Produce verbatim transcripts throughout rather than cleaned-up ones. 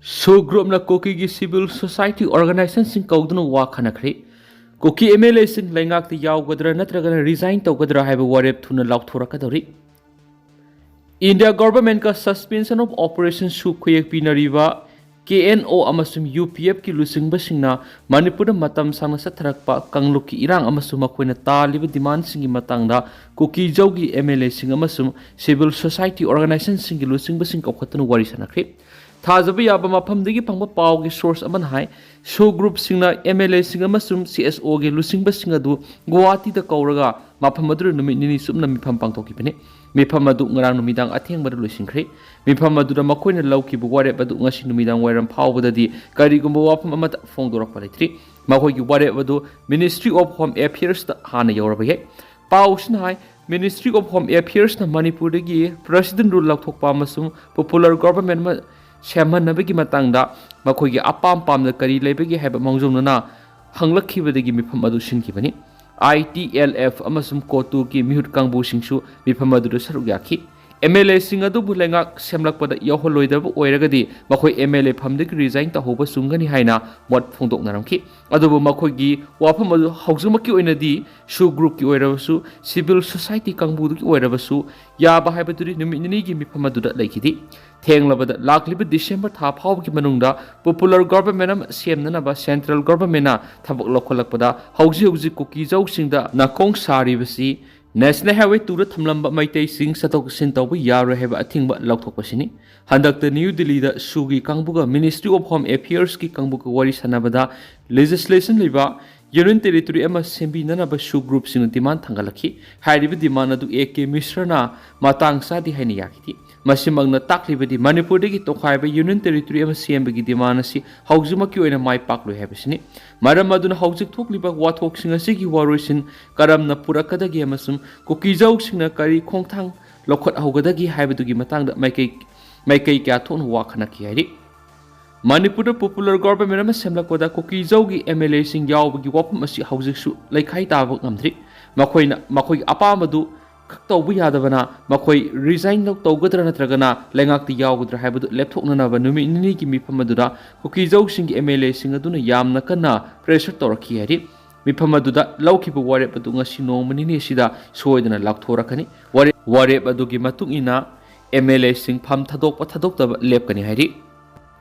ꯁꯣ ꯒ꯭ꯔꯨꯞꯅ ꯀꯨꯀꯤꯒꯤ civil society ꯑꯣꯔꯒꯅꯥꯏꯖꯦꯁꯟꯁꯤꯡ ꯀꯧꯗꯨꯅ ꯋꯥ ꯈꯟꯅꯈ꯭ꯔꯦ꯫ ꯀꯨꯀꯤ M L ꯑꯦꯁꯤꯡ ꯂꯩꯉꯥꯛꯇ ꯌꯥꯎꯒꯗ꯭ꯔꯥ ꯅꯠꯇ꯭ꯔꯒꯅ ꯔꯤꯖꯥꯏꯟ ꯇꯧꯒꯗ꯭ꯔꯥ ꯍꯥꯏꯕ ꯋꯥꯔꯦꯞ ꯊꯨꯅ ꯂꯥꯎꯊꯣꯔꯛꯀꯗꯧꯔꯤ꯫ ꯏꯟꯗꯤꯌꯥ ꯒꯣꯚꯔꯟꯃꯦꯟꯠꯀ Suspension of Operation ꯁꯨ ꯈꯨꯌꯦꯛ ꯄꯤꯅꯔꯤꯕ ꯀꯦ ꯑꯦꯟ ꯑꯣ ꯑꯃꯁꯨꯡ ꯌꯨ ꯄꯤ ꯑꯦꯐꯀꯤ ꯂꯨꯆꯤꯡꯕꯁꯤꯡꯅ ꯃꯅꯤꯄꯨꯔꯗ ꯃꯇꯝ ꯁꯥꯡꯅ ꯆꯠꯊꯔꯛꯄ ꯀꯥꯡꯂꯨꯞꯀꯤ ꯏꯔꯥꯡ ꯑꯃꯁꯨꯡ ꯃꯈꯣꯏꯅ ꯇꯥꯜꯂꯤꯕ ꯗꯤꯃꯥꯟꯁꯤꯡꯒꯤ ꯃꯇꯥꯡꯗ ꯀꯨꯀꯤ ꯖꯧꯒꯤ ꯑꯦꯝ ꯑꯦꯜ ꯑꯦꯁꯤꯡ ꯑꯃꯁꯨꯡ ꯁꯤꯚꯤꯜ ꯁꯣꯁꯥꯏꯇꯤ ꯑꯣꯔꯒꯅꯥꯏꯖꯦꯁꯟꯁꯤꯡꯒꯤ ꯂꯨꯆꯤꯡꯕꯁꯤꯡ ꯀꯧꯈꯠꯇꯨꯅ ꯋꯥꯔꯤ ꯁꯥꯟꯅꯈ꯭ꯔꯦ꯫ ꯊꯥꯖꯕ ꯌꯥꯕ ꯃꯐꯝꯗꯒꯤ ꯐꯪꯕ ꯄꯥꯎꯒꯤ ꯁꯣꯔꯁ ꯑꯃꯅ ꯍꯥꯏ, ꯁꯣ ꯒ꯭ꯔꯨꯞꯁꯤꯡꯅ ꯑꯦꯝ ꯑꯦꯜ ꯑꯦꯁꯤꯡ ꯑꯃꯁꯨꯡ ꯁꯤ ꯑꯦꯁ ꯑꯣꯒꯤ ꯂꯨꯆꯤꯡꯕꯁꯤꯡ ꯑꯗꯨ ꯒꯨꯋꯥꯍꯥꯇꯤꯗ ꯀꯧꯔꯒ ꯃꯐꯝ ꯑꯗꯨꯗ ꯅꯨꯃꯤꯠ ꯅꯤꯅꯤ ꯆꯨꯞꯅ ꯃꯤꯐꯝ ꯄꯥꯡꯊꯣꯛꯈꯤꯕꯅꯤ꯫ ꯃꯤꯐꯝ ꯑꯗꯨ ꯉꯔꯥꯡ ꯅꯨꯃꯤꯗꯥꯡ ꯑꯊꯦꯡꯕꯗ ꯂꯣꯏꯁꯤꯟꯈ꯭ꯔꯦ꯫ ꯃꯤꯐꯝ ꯑꯗꯨꯗ ꯃꯈꯣꯏꯅ ꯂꯧꯈꯤꯕ ꯋꯥꯔꯦꯞ ꯑꯗꯨ ꯉꯁꯤ ꯅꯨꯃꯤꯗꯥꯡ ꯋꯥꯏꯔꯝ ꯐꯥꯎꯕꯗꯗꯤ ꯀꯔꯤꯒꯨꯝꯕ ꯋꯥꯐꯝ ꯑꯃꯠꯇ ꯐꯣꯡꯗꯣꯔꯛꯄ ꯂꯩꯇ꯭ꯔꯤ꯫ ꯃꯈꯣꯏꯒꯤ ꯋꯥꯔꯦꯞ ꯑꯗꯨ Ministry of Home Affairsꯇ ꯍꯥꯟꯅ ꯌꯧꯔꯕ ꯌꯥꯏ꯫ ꯄꯥꯎꯁꯤꯅ ꯍꯥꯏ, Ministry of Home Affairsꯅ ꯃꯅꯤꯄꯨꯔꯗꯒꯤ President Rule ꯂꯧꯊꯣꯛꯄ ꯑꯃꯁꯨꯡ Popular Government ꯑꯃ ꯁꯦꯝꯍꯟꯅꯕꯒꯤ ꯃꯇꯥꯡꯗ ꯃꯈꯣꯏꯒꯤ ꯑꯄꯥꯝ ꯄꯥꯝꯗ ꯀꯔꯤ ꯂꯩꯕꯒꯦ ꯍꯥꯏꯕ ꯃꯥꯡꯖꯧꯅꯅ ꯍꯪꯂꯛꯈꯤꯕꯗꯒꯤ ꯃꯤꯐꯝ ꯑꯗꯨ ꯁꯤꯟꯈꯤꯕꯅꯤ꯫ ꯑꯥꯏ ꯇꯤ ꯑꯦꯜ ꯑꯦꯐ ꯑꯃꯁꯨꯡ ꯀꯣꯇꯨꯒꯤ ꯃꯤꯍꯨꯠ ꯀꯥꯡꯕꯨꯁꯤꯡꯁꯨ ꯃꯤꯐꯝ ꯑꯗꯨꯗ ꯁꯔꯨꯛ ꯌꯥꯈꯤ꯫ ꯑꯦꯝ ꯑꯦꯜ ꯑꯦꯁꯤꯡ ꯑꯗꯨꯕꯨ ꯂꯩꯉꯥꯛ ꯁꯦꯝꯂꯛꯄꯗ ꯌꯥꯎꯍꯜꯂꯣꯏꯗꯕ ꯑꯣꯏꯔꯒꯗꯤ ꯃꯈꯣꯏ ꯑꯦꯝ ꯑꯦꯜ ꯑꯦ ꯐꯝꯗꯒꯤ ꯔꯤꯖꯥꯏꯟ ꯇꯧꯍꯧꯕ ꯆꯨꯝꯒꯅꯤ ꯍꯥꯏꯅ ꯃꯣꯠ ꯐꯣꯡꯗꯣꯛꯅꯔꯝꯈꯤ꯫ ꯑꯗꯨꯕꯨ ꯃꯈꯣꯏꯒꯤ ꯋꯥꯐꯝ ꯑꯗꯨ ꯍꯧꯖꯤꯛꯃꯛꯀꯤ ꯑꯣꯏꯅꯗꯤ ꯁꯨ ꯒ꯭ꯔꯨꯞꯀꯤ ꯑꯣꯏꯔꯕꯁꯨ, ꯁꯤꯚꯤꯜ ꯁꯣꯁꯥꯏꯇꯤ ꯀꯥꯡꯕꯨꯗꯨꯒꯤ ꯑꯣꯏꯔꯕꯁꯨ ꯌꯥꯕ ꯍꯥꯏꯕꯗꯨꯗꯤ ꯅꯨꯃꯤꯠ ꯅꯤꯅꯤꯒꯤ ꯃꯤꯐꯝ ꯑꯗꯨꯗ ꯂꯩꯈꯤꯗꯦ꯫ ꯊꯦꯡꯂꯕꯗ ꯂꯥꯛꯂꯤꯕ ꯗꯤꯁꯦꯝꯕꯔ ꯊꯥ ꯐꯥꯎꯕꯒꯤ ꯃꯅꯨꯡꯗ Popular Government ꯑꯃ ꯁꯦꯝꯅꯅꯕ ꯁꯦꯟꯇ꯭ꯔꯦꯜ ꯒꯣꯚꯔꯟꯃꯦꯟꯠꯅ ꯊꯕꯛ ꯂꯧꯈꯠꯂꯛꯄꯗ ꯍꯧꯖꯤꯛ ꯍꯧꯖꯤꯛ ꯀꯨꯀꯤ ꯖꯧꯁꯤꯡꯗ ꯅꯥꯀꯣꯡ ꯁꯥꯔꯤꯕꯁꯤ National Highway ꯇꯨꯗ ꯊꯝꯂꯝꯕ ꯃꯩꯇꯩꯁꯤꯡ ꯆꯠꯊꯣꯛ ꯆꯠꯁꯤꯟ ꯇꯧꯕ ꯌꯥꯔꯣꯏ ꯍꯥꯏꯕ ꯑꯊꯤꯡꯕ ꯂꯧꯊꯣꯛꯄꯁꯤꯅꯤ꯫ ꯍꯟꯗꯛꯇ ꯅ꯭ꯌꯨ ꯗꯤꯜꯂꯤꯗ ꯁꯨꯒꯤ ꯀꯥꯡꯕꯨꯒ Ministry of Home Affairsꯀꯤ ꯀꯥꯡꯕꯨꯒ ꯋꯥꯔꯤ ꯁꯥꯟꯅꯕꯗ ꯂꯦꯖꯤꯁꯂꯦꯁꯟ ꯂꯩꯕ ꯌꯨꯅꯤꯌꯟ ꯇꯦꯔꯤꯇꯣꯔꯤ ꯑꯃ ꯁꯦꯝꯕꯤꯅꯅꯕ ꯁꯨ ꯒ꯭ꯔꯨꯞꯁꯤꯡꯅ ꯗꯤꯃꯥꯟ ꯊꯥꯡꯒꯠꯂꯛꯈꯤ꯫ ꯍꯥꯏꯔꯤꯕ ꯗꯤꯃꯥꯟ ꯑꯗꯨ ꯑꯦ ꯀꯦ ꯃꯤꯁ꯭ꯔꯅ ꯃꯇꯥꯡ ꯆꯥꯗꯦ ꯍꯥꯏꯅ ꯌꯥꯈꯤꯗꯦ꯫ ꯃꯁꯤꯃꯛꯅ ꯇꯥꯛꯂꯤꯕꯗꯤ ꯃꯅꯤꯄꯨꯔꯗꯒꯤ ꯇꯣꯈꯥꯏꯕ ꯌꯨꯅꯤꯌꯟ ꯇꯦꯔꯤꯇꯣꯔꯤ ꯑꯃ ꯁꯦꯝꯕꯒꯤ ꯗꯤꯃꯥꯟ ꯑꯁꯤ ꯍꯧꯖꯤꯛꯃꯛꯀꯤ ꯑꯣꯏꯅ ꯃꯥꯏ ꯄꯥꯛꯂꯣꯏ ꯍꯥꯏꯕꯁꯤꯅꯤ꯫ ꯃꯔꯝ ꯑꯗꯨꯅ ꯍꯧꯖꯤꯛ ꯊꯣꯛꯂꯤꯕ ꯋꯥꯊꯣꯛꯁꯤꯡ ꯑꯁꯤꯒꯤ ꯋꯥꯔꯣꯏꯁꯤꯟ ꯀꯔꯝꯅ ꯄꯨꯔꯛꯀꯗꯒꯦ ꯑꯃꯁꯨꯡ ꯀꯨꯀꯤ ꯖꯧꯁꯤꯡꯅ ꯀꯔꯤ ꯈꯣꯡꯊꯥꯡ ꯂꯧꯈꯠꯍꯧꯒꯗꯒꯦ ꯍꯥꯏꯕꯗꯨꯒꯤ ꯃꯇꯥꯡꯗ ꯃꯥꯏꯀꯩ, ꯃꯥꯏꯀꯩ ꯀꯌꯥ ꯊꯣꯛꯅ ꯋꯥ ꯈꯟꯅꯈꯤ ꯍꯥꯏꯔꯤ꯫ ꯃꯅꯤꯄꯨꯔꯗ Popular Government ꯑꯃ ꯁꯦꯝꯂꯛꯄꯗ ꯀꯨꯀꯤ ꯖꯧꯒꯤ ꯑꯦꯝ ꯑꯦꯜ ꯑꯦꯁꯤꯡ ꯌꯥꯎꯕꯒꯤ ꯋꯥꯐꯝ ꯑꯁꯤ ꯍꯧꯖꯤꯛꯁꯨ ꯂꯩꯈꯥꯏ ꯇꯥꯕ ꯉꯝꯗ꯭ꯔꯤ꯫ ꯃꯈꯣꯏꯅ ꯃꯈꯣꯏꯒꯤ ꯑꯄꯥꯝꯕꯗꯨ ꯈꯛ ꯇꯧꯕ ꯌꯥꯗꯕꯅ ꯃꯈꯣꯏ resign ꯇꯧꯒꯗ꯭ꯔꯥ ꯅꯠꯇ꯭ꯔꯒꯅ ꯂꯩꯉꯥꯛꯇ ꯌꯥꯎꯒꯗ꯭ꯔꯥ ꯍꯥꯏꯕꯗꯨ ꯂꯦꯞꯊꯣꯛꯅꯅꯕ ꯅꯨꯃꯤꯠ ꯅꯤꯅꯤꯒꯤ ꯃꯤꯐꯝ ꯑꯗꯨꯗ ꯀꯨꯀꯤꯖꯧꯁꯤꯡꯒꯤ MLA ꯁꯤꯡ ꯑꯗꯨꯅ ꯌꯥꯝꯅ ꯀꯟꯅ pressure ꯇꯧꯔꯛꯈꯤ ꯍꯥꯏꯔꯤ꯫ ꯃꯤꯐꯝ ꯑꯗꯨꯗ ꯂꯧꯈꯤꯕ ꯋꯥꯔꯦꯞ ꯑꯗꯨ ꯉꯁꯤ ꯅꯣꯡꯃ ꯅꯤꯅꯤ ꯑꯁꯤꯗ ꯁꯣꯏꯗꯅ ꯂꯥꯎꯊꯣꯔꯛꯀꯅꯤ꯫ ꯋꯥꯔꯦꯞ, ꯋꯥꯔꯦꯞ ꯑꯗꯨꯒꯤ ꯃꯇꯨꯡ ꯏꯟꯅ MLA ꯁꯤꯡ ꯐꯝ ꯊꯥꯗꯣꯛꯄ ꯊꯥꯗꯣꯛꯇꯕ ꯂꯦꯞꯀꯅꯤ ꯍꯥꯏꯔꯤ꯫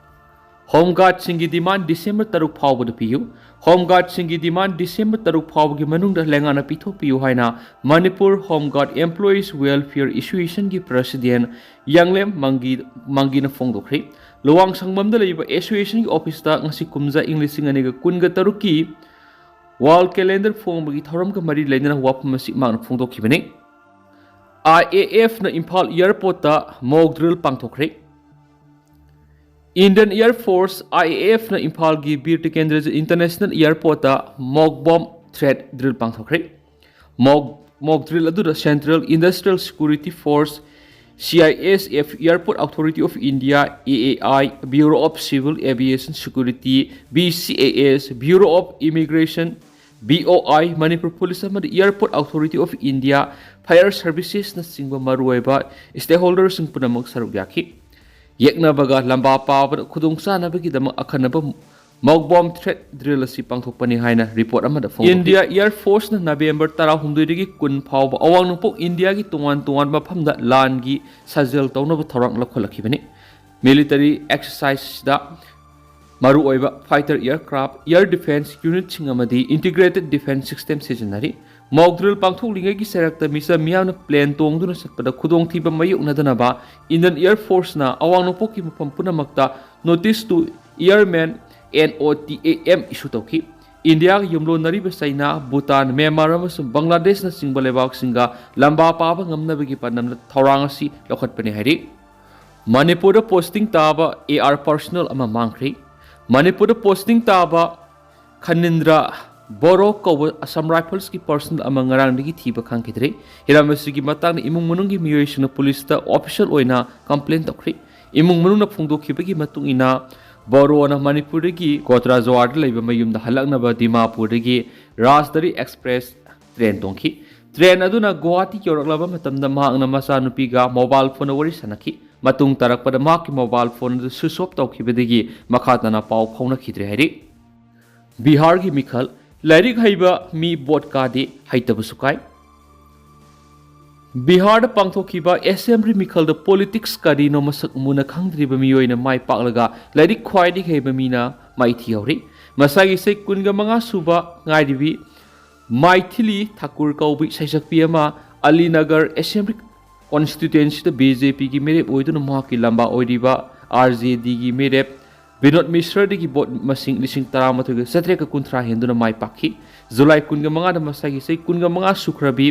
Home Guard ꯁꯤꯡꯒꯤ demand December ꯇꯔꯨꯛ ꯐꯥꯎꯕꯗ ꯄꯤꯌꯨ꯫ Home Guard ꯁꯤꯡꯒꯤ demand December ꯇꯔꯨꯛ ꯐꯥꯎꯕꯒꯤ ꯃꯅꯨꯡꯗ ꯂꯩꯉꯥꯛꯅ ꯄꯤꯊꯣꯛꯄꯤꯌꯨ ꯍꯥꯏꯅ Manipur Home Guard Employees Welfare Association ꯒꯤ president ꯌꯥꯡꯂꯦꯝ ꯃꯪꯒꯤ, ꯃꯪꯒꯤꯅ ꯐꯣꯡꯗꯣꯛꯈ꯭ꯔꯦ꯫ ꯂꯨꯋꯥꯡꯁꯪꯕꯝꯗ ꯂꯩꯕ association ꯒꯤ office ꯇ ꯉꯁꯤ ꯀꯨꯝꯖꯥ ꯏꯪ ꯂꯤꯁꯤꯡ ꯑꯅꯤꯒ ꯀꯨꯟꯒ ꯇꯔꯨꯛꯀꯤ wall calendar ꯐꯣꯡꯕꯒꯤ ꯊꯧꯔꯝꯒ ꯃꯔꯤ ꯂꯩꯅꯅ ꯋꯥꯐꯝ ꯑꯁꯤ ꯃꯍꯥꯛꯅ ꯐꯣꯡꯗꯣꯛꯈꯤꯕꯅꯤ꯫ IAF ꯅ ꯏꯝꯐꯥꯜ airport ꯇ mock drill ꯄꯥꯡꯊꯣꯛꯈ꯭ꯔꯦ꯫ Indian Air Force, IAF ꯅ ꯏꯝꯐꯥꯜꯒꯤ ꯕꯤꯔ ꯇꯤꯀꯦꯟꯗ꯭ꯔꯖꯤꯠ International Airport ꯇ mock bomb threat drill ꯄꯥꯡꯊꯣꯛꯈ꯭ꯔꯦ꯫ Mock, mock drill ꯑꯗꯨꯗ Central Industrial Security Force, CISF, Airport Authority of India, AAI, Bureau of Civil Aviation Security, BCAS, Bureau of Immigration, BOI, Manipur Police ꯑꯃꯗꯤ Airport Authority of India, Fire Services ꯅꯆꯤꯡꯕ ꯃꯔꯨꯑꯣꯏꯕ stakeholder ꯁꯤꯡ ꯄꯨꯝꯅꯃꯛ ꯁꯔꯨꯛ ꯌꯥꯈꯤ꯫ ꯌꯦꯛꯅꯕꯒ ꯂꯝꯕꯥ ꯄꯥꯕꯗ ꯈꯨꯗꯣꯡꯆꯥꯅꯕꯒꯤꯗꯃꯛ ꯑꯈꯟꯅꯕ mock bomb threat drill ꯑꯁꯤ ꯄꯥꯡꯊꯣꯛꯄꯅꯤ ꯍꯥꯏꯅ report ꯑꯃꯗ ꯐꯣꯡꯗꯣꯛꯈꯤ꯫ India Air Force ꯅ November ꯇꯔꯥꯍꯨꯝꯗꯣꯏꯗꯒꯤ ꯀꯨꯟ ꯐꯥꯎꯕ ꯑꯋꯥꯡ ꯅꯣꯡꯄꯣꯛ ꯏꯟꯗꯤꯌꯥꯒꯤ ꯇꯣꯉꯥꯟ ꯇꯣꯉꯥꯟꯕ ꯃꯐꯝꯗ ꯂꯥꯟꯒꯤ ꯁꯥꯖꯦꯜ ꯇꯧꯅꯕ ꯊꯧꯔꯥꯡ ꯂꯧꯈꯠꯂꯛꯈꯤꯕꯅꯤ꯫ Military exercise ꯗ ꯃꯔꯨꯑꯣꯏꯕ fighter aircraft, air defense unit ꯁꯤꯡ ꯑꯃꯗꯤ integrated defense system ꯁꯤꯖꯤꯟꯅꯔꯤ꯫ Mock drill ꯄꯥꯡꯊꯣꯛꯂꯤꯉꯩꯒꯤ ꯆꯩꯔꯛꯇ ꯃꯤꯆꯝ ꯃꯤꯌꯥꯝꯅ plane ꯇꯣꯡꯗꯨꯅ ꯆꯠꯄꯗ ꯈꯨꯗꯣꯡꯊꯤꯕ ꯃꯥꯌꯣꯛꯅꯗꯅꯕ Indian Air Force ꯅ ꯑꯋꯥꯡ ꯅꯣꯡꯄꯣꯛꯀꯤ ꯃꯐꯝ ꯄꯨꯝꯅꯃꯛꯇ Notice to Airmen, NOTAM, issue ꯇꯧꯈꯤ꯫ ꯏꯟꯗꯤꯌꯥꯒ ꯌꯨꯝꯂꯣꯟꯅꯔꯤꯕ ꯆꯩꯅꯥ, ꯚꯨꯇꯥꯟ, ꯃ꯭ꯌꯥꯟꯃꯥꯔ ꯑꯃꯁꯨꯡ ꯕꯪꯒ꯭ꯂꯥꯗꯦꯁꯅꯆꯤꯡꯕ ꯂꯩꯕꯥꯛꯁꯤꯡꯒ ꯂꯝꯕꯥ ꯄꯥꯕ ꯉꯝꯅꯕꯒꯤ ꯄꯥꯟꯗꯝꯗ ꯊꯧꯔꯥꯡ ꯑꯁꯤ ꯂꯧꯈꯠꯄꯅꯤ ꯍꯥꯏꯔꯤ꯫ ꯃꯅꯤꯄꯨꯔꯗ posting ꯇꯥꯕ AR personnel ꯑꯃ ꯃꯥꯡꯈ꯭ꯔꯦ꯫ ꯃꯅꯤꯄꯨꯔꯗ posting ꯇꯥꯕ ꯈꯅꯤꯟꯗ꯭ꯔ ꯕꯣꯔꯣ ꯀꯧꯕ Assam Rifles ꯀꯤ personnel ꯑꯃ ꯉꯔꯥꯡꯗꯒꯤ ꯊꯤꯕ ꯈꯪꯈꯤꯗ꯭ꯔꯦ꯫ ꯍꯤꯔꯝ ꯑꯁꯤꯒꯤ ꯃꯇꯥꯡꯗ ꯏꯃꯨꯡ ꯃꯅꯨꯡꯒꯤ ꯃꯤꯑꯣꯏꯁꯤꯡꯅ ꯄꯨꯂꯤꯁꯇ official ꯑꯣꯏꯅ complain ꯇꯧꯈ꯭ꯔꯦ꯫ ꯏꯃꯨꯡ ꯃꯅꯨꯡꯅ ꯐꯣꯡꯗꯣꯛꯈꯤꯕꯒꯤ ꯃꯇꯨꯡ ꯏꯟꯅ, ꯕꯣꯔꯣꯅ ꯃꯅꯤꯄꯨꯔꯗꯒꯤ ꯀꯣꯇ꯭ꯔꯥꯖꯋꯥꯔꯗ ꯂꯩꯕ ꯃꯌꯨꯝꯗ ꯍꯜꯂꯛꯅꯕ ꯗꯤꯃꯥꯄꯨꯔꯗꯒꯤ ꯔꯥꯖꯙꯥꯔꯤ Express train ꯇꯣꯡꯈꯤ꯫ ꯇ꯭ꯔꯦꯟ ꯑꯗꯨꯅ ꯒꯨꯋꯥꯍꯥꯇꯤ ꯌꯧꯔꯛꯂꯕ ꯃꯇꯝꯗ ꯃꯍꯥꯛꯅ ꯃꯆꯥꯅꯨꯄꯤꯒ ꯃꯣꯕꯥꯏꯜ ꯐꯣꯟꯗ ꯋꯥꯔꯤ ꯁꯥꯟꯅꯈꯤ꯫ ꯃꯇꯨꯡ ꯇꯥꯔꯛꯄꯗ ꯃꯍꯥꯛꯀꯤ ꯃꯣꯕꯥꯏꯜ ꯐꯣꯟ ꯑꯗꯨ ꯁ꯭ꯋꯤꯆ ꯑꯣꯐ ꯇꯧꯈꯤꯕꯗꯒꯤ ꯃꯈꯥ ꯇꯥꯅ ꯄꯥꯎ ꯐꯥꯎꯅꯈꯤꯗ꯭ꯔꯦ ꯍꯥꯏꯔꯤ꯫ ꯕꯤꯍꯥꯔꯒꯤ ꯃꯤꯈꯜ, ꯂꯥꯏꯔꯤꯛ ꯍꯩꯕ ꯃꯤ ꯚꯣꯠ ꯀꯥꯗꯦ, ꯍꯩꯇꯕꯁꯨ ꯀꯥꯏ꯫ ꯕꯤꯍꯥꯔꯗ ꯄꯥꯡꯊꯣꯛꯈꯤꯕ ꯑꯦꯁꯦꯝꯕ꯭ꯂꯤ ꯃꯤꯈꯜꯗ ꯄꯣꯂꯤꯇꯤꯛꯁ ꯀꯔꯤꯅꯣ ꯃꯁꯛ ꯃꯨꯟꯅ ꯈꯪꯗ꯭ꯔꯤꯕ ꯃꯤꯑꯣꯏꯅ ꯃꯥꯏ ꯄꯥꯛꯂꯒ ꯂꯥꯏꯔꯤꯛ ꯈ꯭ꯋꯥꯏꯗꯒꯤ ꯍꯩꯕ ꯃꯤꯅ ꯃꯥꯏꯊꯤꯍꯧꯔꯤ꯫ ꯃꯁꯥꯒꯤ ꯆꯍꯤ ꯀꯨꯟꯒ ꯃꯉꯥ ꯁꯨꯕ ꯉꯥꯏꯔꯤꯕꯤ ꯃꯥꯏꯊꯤꯂꯤ ꯊꯥꯀꯨꯔ ꯀꯧꯕꯤ ꯁꯩꯁꯛꯄꯤ ꯑꯃ ꯑꯂꯤꯅꯒꯔ ꯑꯦꯁꯦꯝꯕ꯭ꯂꯤ ꯀꯣꯟꯁꯇꯤꯇ꯭ꯋꯦꯟꯁꯤꯗ ꯕꯤ ꯖꯦ ꯄꯤꯒꯤ ꯃꯤꯔꯦꯞ ꯑꯣꯏꯗꯨꯅ ꯃꯍꯥꯛꯀꯤ ꯂꯝꯕꯥ ꯑꯣꯏꯔꯤꯕ ꯑꯥꯔ ꯖꯦ ꯗꯤꯒꯤ ꯃꯤꯔꯦꯞ ꯕꯤꯅꯣꯗ ꯃꯤꯁ꯭ꯔꯗꯒꯤ ꯚꯣꯠ ꯃꯁꯤꯡ ꯂꯤꯁꯤꯡ ꯇꯔꯥꯃꯥꯊꯣꯏꯒ ꯆꯥꯇ꯭ꯔꯦꯠꯀ ꯀꯨꯟꯊ꯭ꯔꯥ ꯍꯦꯟꯗꯨꯅ ꯃꯥꯏ ꯄꯥꯛꯈꯤ꯫ ꯖꯨꯂꯥꯏ ꯀꯨꯟꯒ ꯃꯉꯥꯗ ꯃꯁꯥꯒꯤ ꯆꯍꯤ ꯀꯨꯟꯒ ꯃꯉꯥ ꯁꯨꯈ꯭ꯔꯕꯤ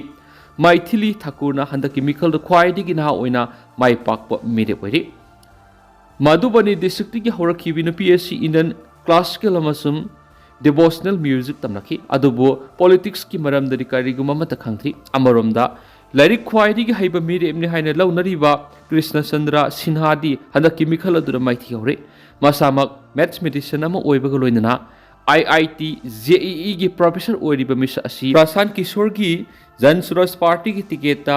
ꯃꯥꯏꯊꯤꯂꯤ ꯊꯥꯀꯨꯔꯅ ꯍꯟꯗꯛꯀꯤ ꯃꯤꯈꯜꯗ ꯈ꯭ꯋꯥꯏꯗꯒꯤ ꯅꯍꯥ ꯑꯣꯏꯅ ꯃꯥꯏ ꯄꯥꯛꯄ ꯃꯤꯔꯦꯞ ꯑꯣꯏꯔꯤ꯫ ꯃꯥꯙꯨꯕꯅꯤ ꯗꯤꯁꯇ꯭ꯔꯤꯛꯇꯒꯤ ꯍꯧꯔꯛꯈꯤꯕꯤ ꯅꯨꯄꯤ ꯑꯁꯤ ꯏꯟꯗꯤꯌꯟ ꯀ꯭ꯂꯥꯁꯤꯀꯦꯜ ꯑꯃꯁꯨꯡ ꯗꯤꯚꯣꯁꯅꯦꯜ ꯃ꯭ꯌꯨꯖꯤꯛ ꯇꯝꯂꯛꯈꯤ, ꯑꯗꯨꯕꯨ ꯄꯣꯂꯤꯇꯤꯛꯁꯀꯤ ꯃꯔꯝꯗꯗꯤ ꯀꯔꯤꯒꯨꯝꯕ ꯑꯃꯠꯇ ꯈꯪꯗ꯭ꯔꯤ꯫ ꯑꯃꯔꯣꯝꯗ, ꯂꯥꯏꯔꯤꯛ ꯈ꯭ꯋꯥꯏꯗꯒꯤ ꯍꯩꯕ ꯃꯤꯔꯦꯞꯅꯤ ꯍꯥꯏꯅ ꯂꯧꯅꯔꯤꯕ ꯀ꯭ꯔꯤꯁꯅ ꯆꯟꯗ꯭ꯔ ꯁꯤꯟꯍꯥꯗꯤ ꯍꯟꯗꯛꯀꯤ ꯃꯤꯈꯜ ꯑꯗꯨꯗ ꯃꯥꯏꯊꯤꯍꯧꯔꯦ꯫ ꯃꯁꯥꯃꯛ ꯃꯦꯊꯃꯦꯇꯤꯁꯤꯌꯟ ꯑꯃ ꯑꯣꯏꯕꯒ ꯂꯣꯏꯅꯅ ꯑꯥꯏ ꯑꯥꯏ ꯇꯤ ꯖꯦ ꯏ ꯏꯒꯤ ꯄ꯭ꯔꯣꯐꯦꯁꯔ ꯑꯣꯏꯔꯤꯕ ꯃꯤꯁꯛ ꯑꯁꯤ ꯄ꯭ꯔꯁꯥꯟ ꯀꯤꯁꯣꯔꯒꯤ ꯖꯟ ꯁꯨꯔꯥꯖ ꯄꯥꯔꯇꯤꯒꯤ ꯇꯤꯀꯦꯠꯇ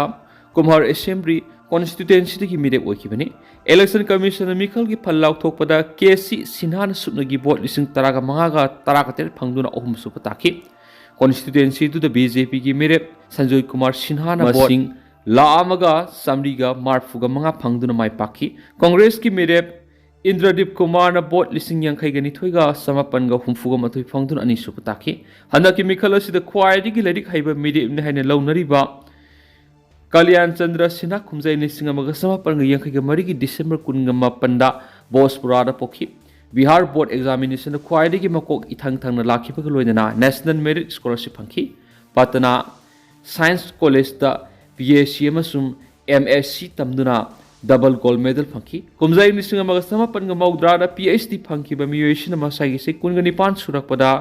ꯀꯨꯝꯍꯥꯔ ꯑꯦꯁꯦꯝꯕ꯭ꯂꯤ ꯀꯣꯟꯁꯇꯤꯇ꯭ꯋꯦꯟꯁꯤꯗꯒꯤ ꯃꯤꯔꯦꯞ ꯑꯣꯏꯈꯤꯕꯅꯤ꯫ ꯏꯂꯦꯛꯁꯟ ꯀꯃꯤꯁꯟꯅ ꯃꯤꯈꯜꯒꯤ ꯐꯜ ꯂꯥꯎꯊꯣꯛꯄꯗ ꯀꯦ ꯁꯤ ꯁꯤꯟꯍꯥꯅ ꯁꯨꯞꯅꯒꯤ ꯚꯣꯠ ꯂꯤꯁꯤꯡ ꯇꯔꯥꯒ ꯃꯉꯥꯒ ꯇꯔꯥꯒ ꯇꯔꯦꯠ ꯐꯪꯗꯨꯅ ꯑꯍꯨꯝꯁꯨꯕ ꯇꯥꯈꯤ꯫ ꯀꯣꯟꯁꯇꯤꯇ꯭ꯋꯦꯟꯁꯤꯗꯨꯗ ꯕꯤ ꯖꯦ ꯄꯤꯒꯤ ꯃꯤꯔꯦꯞ ꯁꯟꯖꯣꯏ ꯀꯨꯃꯥꯔ ꯁꯤꯟꯍꯥꯅ ꯚꯣꯠ ꯃꯁꯤꯡ ꯂꯥꯈ ꯑꯃꯒ ꯆꯥꯃꯔꯤꯒ ꯃꯔꯤꯐꯨꯒ ꯃꯉꯥ ꯐꯪꯗꯨꯅ ꯃꯥꯏ ꯄꯥꯛꯈꯤ꯫ ꯀꯣꯡꯒ꯭ꯔꯦꯁꯀꯤ ꯃꯤꯔꯦꯞ ꯏꯟꯗ꯭ꯔꯗꯤꯞ ꯀꯨꯃꯥꯔꯅ ꯚꯣꯠ ꯂꯤꯁꯤꯡ ꯌꯥꯡꯈꯩꯒ ꯅꯤꯊꯣꯏꯒ ꯆꯃꯥꯄꯟꯒ ꯍꯨꯝꯐꯨꯒ ꯃꯥꯊꯣꯏ ꯐꯪꯗꯨꯅ ꯑꯅꯤꯁꯨꯕ ꯇꯥꯈꯤ꯫ ꯍꯟꯗꯛꯀꯤ ꯃꯤꯈꯜ ꯑꯁꯤꯗ ꯈ꯭ꯋꯥꯏꯗꯒꯤ ꯂꯥꯏꯔꯤꯛ ꯍꯩꯕ ꯃꯤꯔꯦꯞꯅꯤ ꯍꯥꯏꯅ ꯂꯧꯅꯔꯤꯕ ꯀꯂꯤꯌꯥꯟ ꯆꯟꯗ꯭ꯔ ꯁꯤꯟꯍꯥ ꯀꯨꯝꯖꯩ ꯂꯤꯁꯤꯡ ꯑꯃꯒ ꯆꯃꯥꯄꯟꯒ ꯌꯥꯡꯈꯩꯒ ꯃꯔꯤꯒꯤ ꯗꯤꯁꯦꯝꯕꯔ ꯀꯨꯟꯒ ꯃꯥꯄꯟꯗ ꯕꯣꯖꯄꯨꯔꯥꯗ ꯄꯣꯛꯈꯤ꯫ ꯕꯤꯍꯥꯔ ꯕꯣꯔꯗ ꯑꯦꯛꯖꯥꯃꯤꯅꯦꯁꯟꯗ ꯈ꯭ꯋꯥꯏꯗꯒꯤ ꯃꯀꯣꯛ ꯏꯊꯪ ꯊꯪꯅ ꯂꯥꯛꯈꯤꯕꯒ ꯂꯣꯏꯅꯅ ꯅꯦꯁꯅꯦꯜ ꯃꯦꯔꯤꯠ ꯁ꯭ꯀꯣꯂꯔꯁꯤꯞ ꯐꯪꯈꯤ꯫ ꯄꯇꯅꯥ ꯁꯥꯏꯟꯁ ꯀꯣꯂꯦꯖꯇ ꯕꯤ ꯑꯦꯁ ꯁꯤ ꯑꯃꯁꯨꯡ M S C ꯇꯝꯗꯨꯅ double gold medal ꯐꯪꯈꯤ꯫ ꯀꯨꯝꯖꯩ ꯂꯤꯁꯤꯡ ꯑꯃꯒ ꯆꯃꯥꯄꯟꯒ ꯃꯧꯗ꯭ꯔꯥꯗ ꯄꯤ ꯑꯩꯆ ꯗꯤ ꯐꯪꯈꯤꯕ ꯃꯤꯑꯣꯏ ꯑꯁꯤꯅ ꯃꯁꯥꯒꯤ ꯆꯍꯤ ꯀꯨꯟꯒ ꯅꯤꯄꯥꯟ ꯁꯨꯔꯛꯄꯗ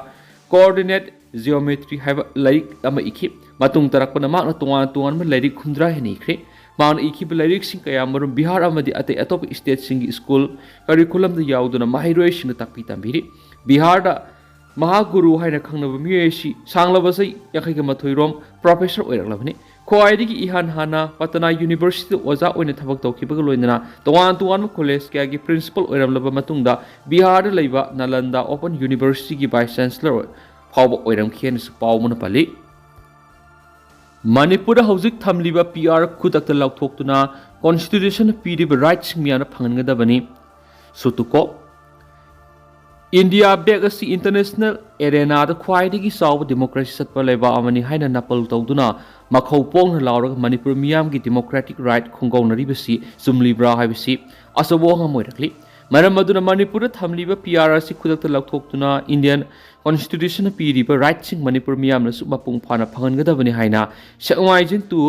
ꯀꯣꯑꯣꯔꯗꯤꯅꯦꯠ ꯖꯤꯑꯣꯃꯦꯇ꯭ꯔꯤ ꯍꯥꯏꯕ ꯂꯥꯏꯔꯤꯛ ꯑꯃ ꯏꯈꯤ꯫ ꯃꯇꯨꯡ ꯇꯥꯔꯛꯄꯗ ꯃꯍꯥꯛꯅ ꯇꯣꯉꯥꯟ ꯇꯣꯉꯥꯟꯕ ꯂꯥꯏꯔꯤꯛ ꯍꯨꯝꯗ꯭ꯔꯥ ꯍꯦꯟꯅ ꯏꯈ꯭ꯔꯦ꯫ ꯃꯍꯥꯛꯅ ꯏꯈꯤꯕ ꯂꯥꯏꯔꯤꯛꯁꯤꯡ ꯀꯌꯥꯃꯔꯨꯝ ꯕꯤꯍꯥꯔ ꯑꯃꯗꯤ ꯑꯇꯩ ꯑꯇꯣꯞꯄ ꯁ꯭ꯇꯦꯠꯁꯤꯡꯒꯤ ꯁ꯭ꯀꯨꯜ ꯀꯔꯤꯀꯨꯂꯝꯗ ꯌꯥꯎꯗꯨꯅ ꯃꯍꯩꯔꯣꯏꯁꯤꯡꯗ ꯇꯥꯛꯄꯤ ꯇꯝꯕꯤꯔꯤ꯫ ꯕꯤꯍꯥꯔꯗ ꯃꯍꯥꯒꯨꯔꯨ ꯍꯥꯏꯅ ꯈꯪꯅꯕ ꯃꯤꯑꯣꯏ ꯑꯁꯤ ꯁꯥꯡꯂꯕ ꯆꯍꯤ ꯌꯥꯡꯈꯩꯒ ꯃꯥꯊꯣꯏ ꯔꯣꯝ ꯄ꯭ꯔꯣꯐꯦꯁꯔ ꯑꯣꯏꯔꯛꯂꯕꯅꯤ꯫ ꯈ꯭ꯋꯥꯏꯗꯒꯤ ꯏꯍꯥꯟ ꯍꯥꯟꯅ ꯄꯇꯅꯥ ꯌꯨꯅꯤꯚꯔꯁꯤꯇꯤꯗ ꯑꯣꯖꯥ ꯑꯣꯏꯅ ꯊꯕꯛ ꯇꯧꯈꯤꯕꯒ ꯂꯣꯏꯅꯅ ꯇꯣꯉꯥꯟ ꯇꯣꯉꯥꯟꯕ ꯀꯣꯂꯦꯖ ꯀꯌꯥꯒꯤ ꯄ꯭ꯔꯤꯟꯁꯤꯄꯜ ꯑꯣꯏꯔꯝꯂꯕ ꯃꯇꯨꯡꯗ ꯕꯤꯍꯥꯔꯗ ꯂꯩꯕ ꯅꯥꯂꯟꯗꯥ ꯑꯣꯄꯟ ꯌꯨꯅꯤꯚꯔꯁꯤꯇꯤꯒꯤ ꯚꯥꯏꯁ ꯆꯥꯟꯁꯦꯂꯔ ꯐꯥꯎꯕ ꯑꯣꯏꯔꯝꯈꯤ ꯍꯥꯏꯅꯁꯨ ꯄꯥꯎ ꯑꯃꯅ ꯄꯜꯂꯤ꯫ ꯃꯅꯤꯄꯨꯔꯗ ꯍꯧꯖꯤꯛ ꯊꯝꯂꯤꯕ ꯄꯤ ꯑꯥꯔ ꯈꯨꯗꯛꯇ ꯂꯧꯊꯣꯛꯇꯨꯅ ꯀꯣꯟꯁꯇꯤꯇ꯭ꯌꯨꯁꯟꯅ ꯄꯤꯔꯤꯕ ꯔꯥꯏꯠꯁꯤꯡ ꯃꯤꯌꯥꯝꯅ ꯐꯪꯍꯟꯒꯗꯕꯅꯤ꯫ ꯁꯨꯇꯨꯀꯣ꯫ ꯏꯟꯗꯤꯌꯥ ꯕꯦꯛ ꯑꯁꯤ ꯏꯟꯇꯔꯅꯦꯁꯅꯦꯜ ꯑꯦꯔꯦꯅꯥꯗ ꯈ꯭ꯋꯥꯏꯗꯒꯤ ꯆꯥꯎꯕ ꯗꯦꯃꯣꯀ꯭ꯔꯦꯁꯤ ꯆꯠꯄ ꯂꯩꯕꯥꯛ ꯑꯃꯅꯤ ꯍꯥꯏꯅ ꯅꯥꯄꯜ ꯇꯧꯗꯨꯅ ꯃꯈꯧ ꯄꯣꯡꯅ ꯂꯥꯎꯔꯒ ꯃꯅꯤꯄꯨꯔ ꯃꯤꯌꯥꯝꯒꯤ ꯗꯦꯃꯣꯀ꯭ꯔꯦꯇꯤꯛ ꯔꯥꯏꯠ ꯈꯣꯡꯒꯧꯅꯔꯤꯕꯁꯤ ꯆꯨꯝꯂꯤꯕ꯭ꯔꯥ ꯍꯥꯏꯕꯁꯤ ꯑꯆꯧꯕ ꯋꯥꯍꯪ ꯑꯃ ꯑꯣꯏꯔꯛꯂꯤ꯫ ꯃꯔꯝ ꯑꯗꯨꯅ ꯃꯅꯤꯄꯨꯔꯗ ꯊꯝꯂꯤꯕ ꯄꯤ ꯑꯥꯔ ꯑꯁꯤ ꯈꯨꯗꯛꯇ ꯂꯧꯊꯣꯛꯇꯨꯅ ꯏꯟꯗꯤꯌꯟ ꯀꯣꯟꯁꯇꯤꯇ꯭ꯌꯨꯁꯟꯅ ꯄꯤꯔꯤꯕ ꯔꯥꯏꯠꯁꯤꯡ ꯃꯅꯤꯄꯨꯔ ꯃꯤꯌꯥꯝꯅꯁꯨ ꯃꯄꯨꯡ ꯐꯥꯅ ꯐꯪꯍꯟꯒꯗꯕꯅꯤ ꯍꯥꯏꯅ ꯁꯦꯛꯃꯥꯏꯖꯤꯡ ꯇꯨ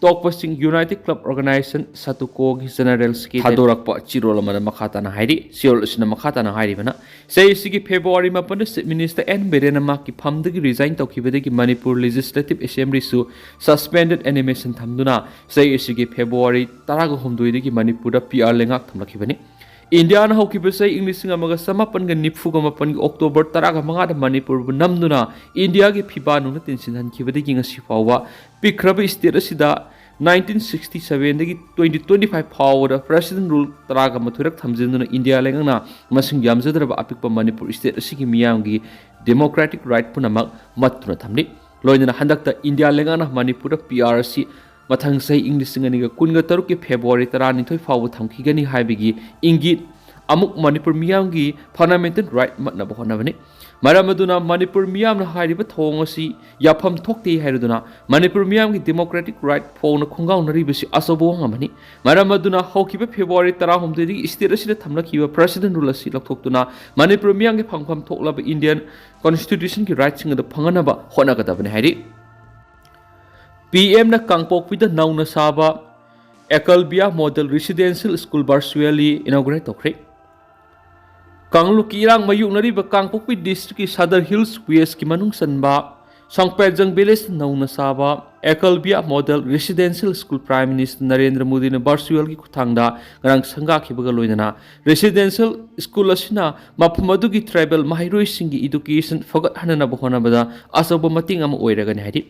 ꯇꯣꯛꯄꯁꯤꯡ ꯌꯨꯅꯥꯏꯇꯦꯗ ꯀ꯭ꯂꯕ ꯑꯣꯔꯒꯅꯥꯏꯖꯦꯁꯟ ꯁꯥꯇꯨꯀꯣꯒꯤ ꯖꯦꯅꯔꯦꯜ ꯁꯦꯀ꯭ꯔꯦꯇꯔꯤ ꯊꯥꯗꯣꯔꯛꯄ ꯆꯦꯔꯣꯜ ꯑꯃꯗ ꯃꯈꯥ ꯇꯥꯅ ꯍꯥꯏꯔꯤ꯫ ꯆꯦꯔꯣꯜ ꯑꯁꯤꯅ ꯃꯈꯥ ꯇꯥꯅ ꯍꯥꯏꯔꯤꯕꯅ, ꯆꯍꯤ ꯑꯁꯤꯒꯤ ꯐꯦꯕ꯭ꯔꯨꯋꯥꯔꯤ ꯃꯥꯄꯟꯗ ꯆꯤꯐ ꯃꯤꯅꯤꯁꯇꯔ ꯑꯦꯟ ꯕꯤꯔꯦꯟꯅ ꯃꯍꯥꯛꯀꯤ ꯐꯝꯗꯒꯤ ꯔꯤꯖꯥꯏꯟ ꯇꯧꯈꯤꯕꯗꯒꯤ ꯃꯅꯤꯄꯨꯔ ꯂꯦꯖꯤꯁꯂꯦꯇꯤꯚ ꯑꯦꯁꯦꯝꯕ꯭ꯂꯤꯁꯨ ꯁꯁꯄꯦꯟꯗꯦꯗ ꯑꯦꯅꯤꯃꯦꯁꯟ ꯊꯝꯗꯨꯅ ꯆꯍꯤ ꯑꯁꯤꯒꯤ ꯐꯦꯕ꯭ꯔꯨꯋꯥꯔꯤ ꯇꯔꯥꯒ ꯍꯨꯝꯗꯣꯏꯗꯒꯤ ꯃꯅꯤꯄꯨꯔꯗ ꯄꯤ ꯑꯥꯔ ꯂꯩꯉꯥꯛ ꯊꯝꯂꯛꯈꯤꯕꯅꯤ꯫ ꯏꯟꯗꯤꯌꯥꯅ ꯍꯧꯈꯤꯕ ꯆꯍꯤ ꯏꯪ ꯂꯤꯁꯤꯡ ꯑꯃꯒ ꯆꯃꯥꯄꯟꯒ ꯅꯤꯐꯨꯒ ꯃꯥꯄꯟꯒꯤ ꯑꯣꯛꯇꯣꯕꯔ ꯇꯔꯥꯒ ꯃꯉꯥꯗ ꯃꯅꯤꯄꯨꯔꯕꯨ ꯅꯝꯗꯨꯅ ꯏꯟꯗꯤꯌꯥꯒꯤ ꯐꯤꯕꯥ ꯅꯨꯡꯗ ꯇꯤꯟꯁꯤꯟꯍꯟꯈꯤꯕꯗꯒꯤ ꯉꯁꯤ ꯐꯥꯎꯕ ꯄꯤꯛꯈ꯭ꯔꯕ ꯁ꯭ꯇꯦꯠ ꯑꯁꯤꯗ ꯅꯥꯏꯟꯇꯤꯟ ꯁꯤꯛꯁꯇꯤ ꯁꯚꯦꯟꯗꯒꯤ ꯇ꯭ꯋꯦꯟꯇꯤ ꯇ꯭ꯋꯦꯟꯇꯤ ꯐꯥꯏꯚ ꯐꯥꯎꯕꯗ ꯄ꯭ꯔꯦꯁꯤꯗꯦꯟ ꯔꯨꯜ ꯇꯔꯥꯒ ꯃꯥꯊꯣꯏꯔꯛ ꯊꯝꯖꯤꯟꯗꯨꯅ ꯏꯟꯗꯤꯌꯥ ꯂꯩꯉꯥꯛꯅ ꯃꯁꯤꯡ ꯌꯥꯝꯖꯗ꯭ꯔꯕ ꯑꯄꯤꯛꯄ ꯃꯅꯤꯄꯨꯔ ꯁ꯭ꯇꯦꯠ ꯑꯁꯤꯒꯤ ꯃꯤꯌꯥꯝꯒꯤ ꯗꯦꯃꯣꯀ꯭ꯔꯦꯇꯤꯛ ꯔꯥꯏꯠ ꯄꯨꯝꯅꯃꯛ ꯃꯠꯇꯨꯅ ꯊꯝꯂꯤ꯫ ꯂꯣꯏꯅꯅ ꯍꯟꯗꯛꯇ ꯏꯟꯗꯤꯌꯥ ꯂꯩꯉꯥꯛꯅ ꯃꯅꯤꯄꯨꯔꯗ ꯄꯤ ꯑꯥꯔ ꯑꯁꯤ ꯃꯊꯪ ꯆꯍꯤ ꯏꯪ ꯂꯤꯁꯤꯡ ꯑꯅꯤꯒ ꯀꯨꯟꯒ ꯇꯔꯨꯛꯀꯤ ꯐꯦꯕ꯭ꯔꯨꯋꯥꯔꯤ ꯇꯔꯥꯅꯤꯊꯣꯏ ꯐꯥꯎꯕ ꯊꯝꯈꯤꯒꯅꯤ ꯍꯥꯏꯕꯒꯤ ꯏꯪꯒꯤꯠ ꯑꯃꯨꯛ ꯃꯅꯤꯄꯨꯔ ꯃꯤꯌꯥꯝꯒꯤ ꯐꯟꯗꯥꯃꯦꯟꯇꯦꯜ ꯔꯥꯏꯠ ꯃꯠꯅꯕ ꯍꯣꯠꯅꯕꯅꯤ꯫ ꯃꯔꯝ ꯑꯗꯨꯅ ꯃꯅꯤꯄꯨꯔ ꯃꯤꯌꯥꯝꯅ ꯍꯥꯏꯔꯤꯕ ꯊꯧꯑꯣꯡ ꯑꯁꯤ ꯌꯥꯐꯝ ꯊꯣꯛꯇꯦ ꯍꯥꯏꯔꯗꯨꯅ ꯃꯅꯤꯄꯨꯔ ꯃꯤꯌꯥꯝꯒꯤ ꯗꯦꯃꯣꯀ꯭ꯔꯦꯇꯤꯛ ꯔꯥꯏꯠ ꯐꯣꯡꯅ ꯈꯣꯡꯒꯥꯎꯅꯔꯤꯕꯁꯤ ꯑꯆꯧꯕ ꯋꯥꯐꯝ ꯑꯃꯅꯤ꯫ ꯃꯔꯝ ꯑꯗꯨꯅ ꯍꯧꯈꯤꯕ ꯐꯦꯕ꯭ꯔꯨꯋꯥꯔꯤ ꯇꯔꯥꯍꯨꯝꯗꯣꯏꯗꯒꯤ ꯁ꯭ꯇꯦꯠ ꯑꯁꯤꯗ ꯊꯝꯂꯛꯈꯤꯕ ꯄ꯭ꯔꯦꯁꯤꯗꯦꯟ ꯔꯨꯜ ꯑꯁꯤ ꯂꯧꯊꯣꯛꯇꯨꯅ ꯃꯅꯤꯄꯨꯔ ꯃꯤꯌꯥꯝꯒꯤ ꯐꯪꯐꯝ ꯊꯣꯛꯂꯕ ꯏꯟꯗꯤꯌꯟ ꯀꯣꯟꯁꯇꯤꯇ꯭ꯌꯨꯁꯟꯒꯤ ꯔꯥꯏꯠꯁꯤꯡ ꯑꯗꯨ ꯐꯪꯍꯟꯅꯕ ꯍꯣꯠꯅꯒꯗꯕꯅꯤ ꯍꯥꯏꯔꯤ꯫ ꯄꯤ ꯑꯦꯝꯅ ꯀꯥꯡꯄꯣꯛꯄꯤꯗ ꯅꯧꯅ ꯁꯥꯕ ꯑꯦꯀꯜꯕꯤꯌꯥ ꯃꯣꯗꯦꯜ ꯔꯤꯁꯤꯗꯦꯟꯁꯤꯌꯦꯜ ꯁ꯭ꯀꯨꯜ ꯚꯔꯆꯨꯋꯦꯜꯂꯤ ꯏꯅꯣꯒ꯭ꯔꯦꯠ ꯇꯧꯈ꯭ꯔꯦ꯫ ꯀꯥꯡꯂꯨꯞꯀꯤ ꯏꯔꯥꯡ ꯃꯥꯌꯣꯛꯅꯔꯤꯕ ꯀꯥꯡꯄꯣꯛꯄꯤ ꯗꯤꯁꯇ꯭ꯔꯤꯛꯀꯤ ꯁꯗꯔ ꯍꯤꯜꯁ ꯋꯦꯁꯀꯤ ꯃꯅꯨꯡ ꯆꯟꯕ ꯁꯣꯡꯄꯦꯠꯖꯪ ꯚꯤꯂꯦꯖꯇ ꯅꯧꯅ ꯁꯥꯕ Eklavya model residential school prime minister Narendra ꯃꯣꯗꯤꯅ ꯚꯔꯆꯨꯋꯦꯜꯒꯤ ꯈꯨꯠꯊꯥꯡꯗ ꯉꯔꯥꯡ ꯁꯪꯒꯥꯈꯤꯕꯒ ꯂꯣꯏꯅꯅ ꯔꯦꯁꯤꯗꯦꯟꯁꯤꯌꯦꯜ ꯁ꯭ꯀꯨꯜ ꯑꯁꯤꯅ ꯃꯐꯝ ꯑꯗꯨꯒꯤ ꯇ꯭ꯔꯥꯏꯕꯦꯜ ꯃꯍꯩꯔꯣꯏꯁꯤꯡꯒꯤ ꯏꯗꯨꯀꯦꯁꯟ ꯐꯒꯠꯍꯟꯅꯕ ꯍꯣꯠꯅꯕꯗ ꯑꯆꯧꯕ ꯃꯇꯦꯡ ꯑꯃ ꯑꯣꯏꯔꯒꯅꯤ ꯍꯥꯏꯔꯤ꯫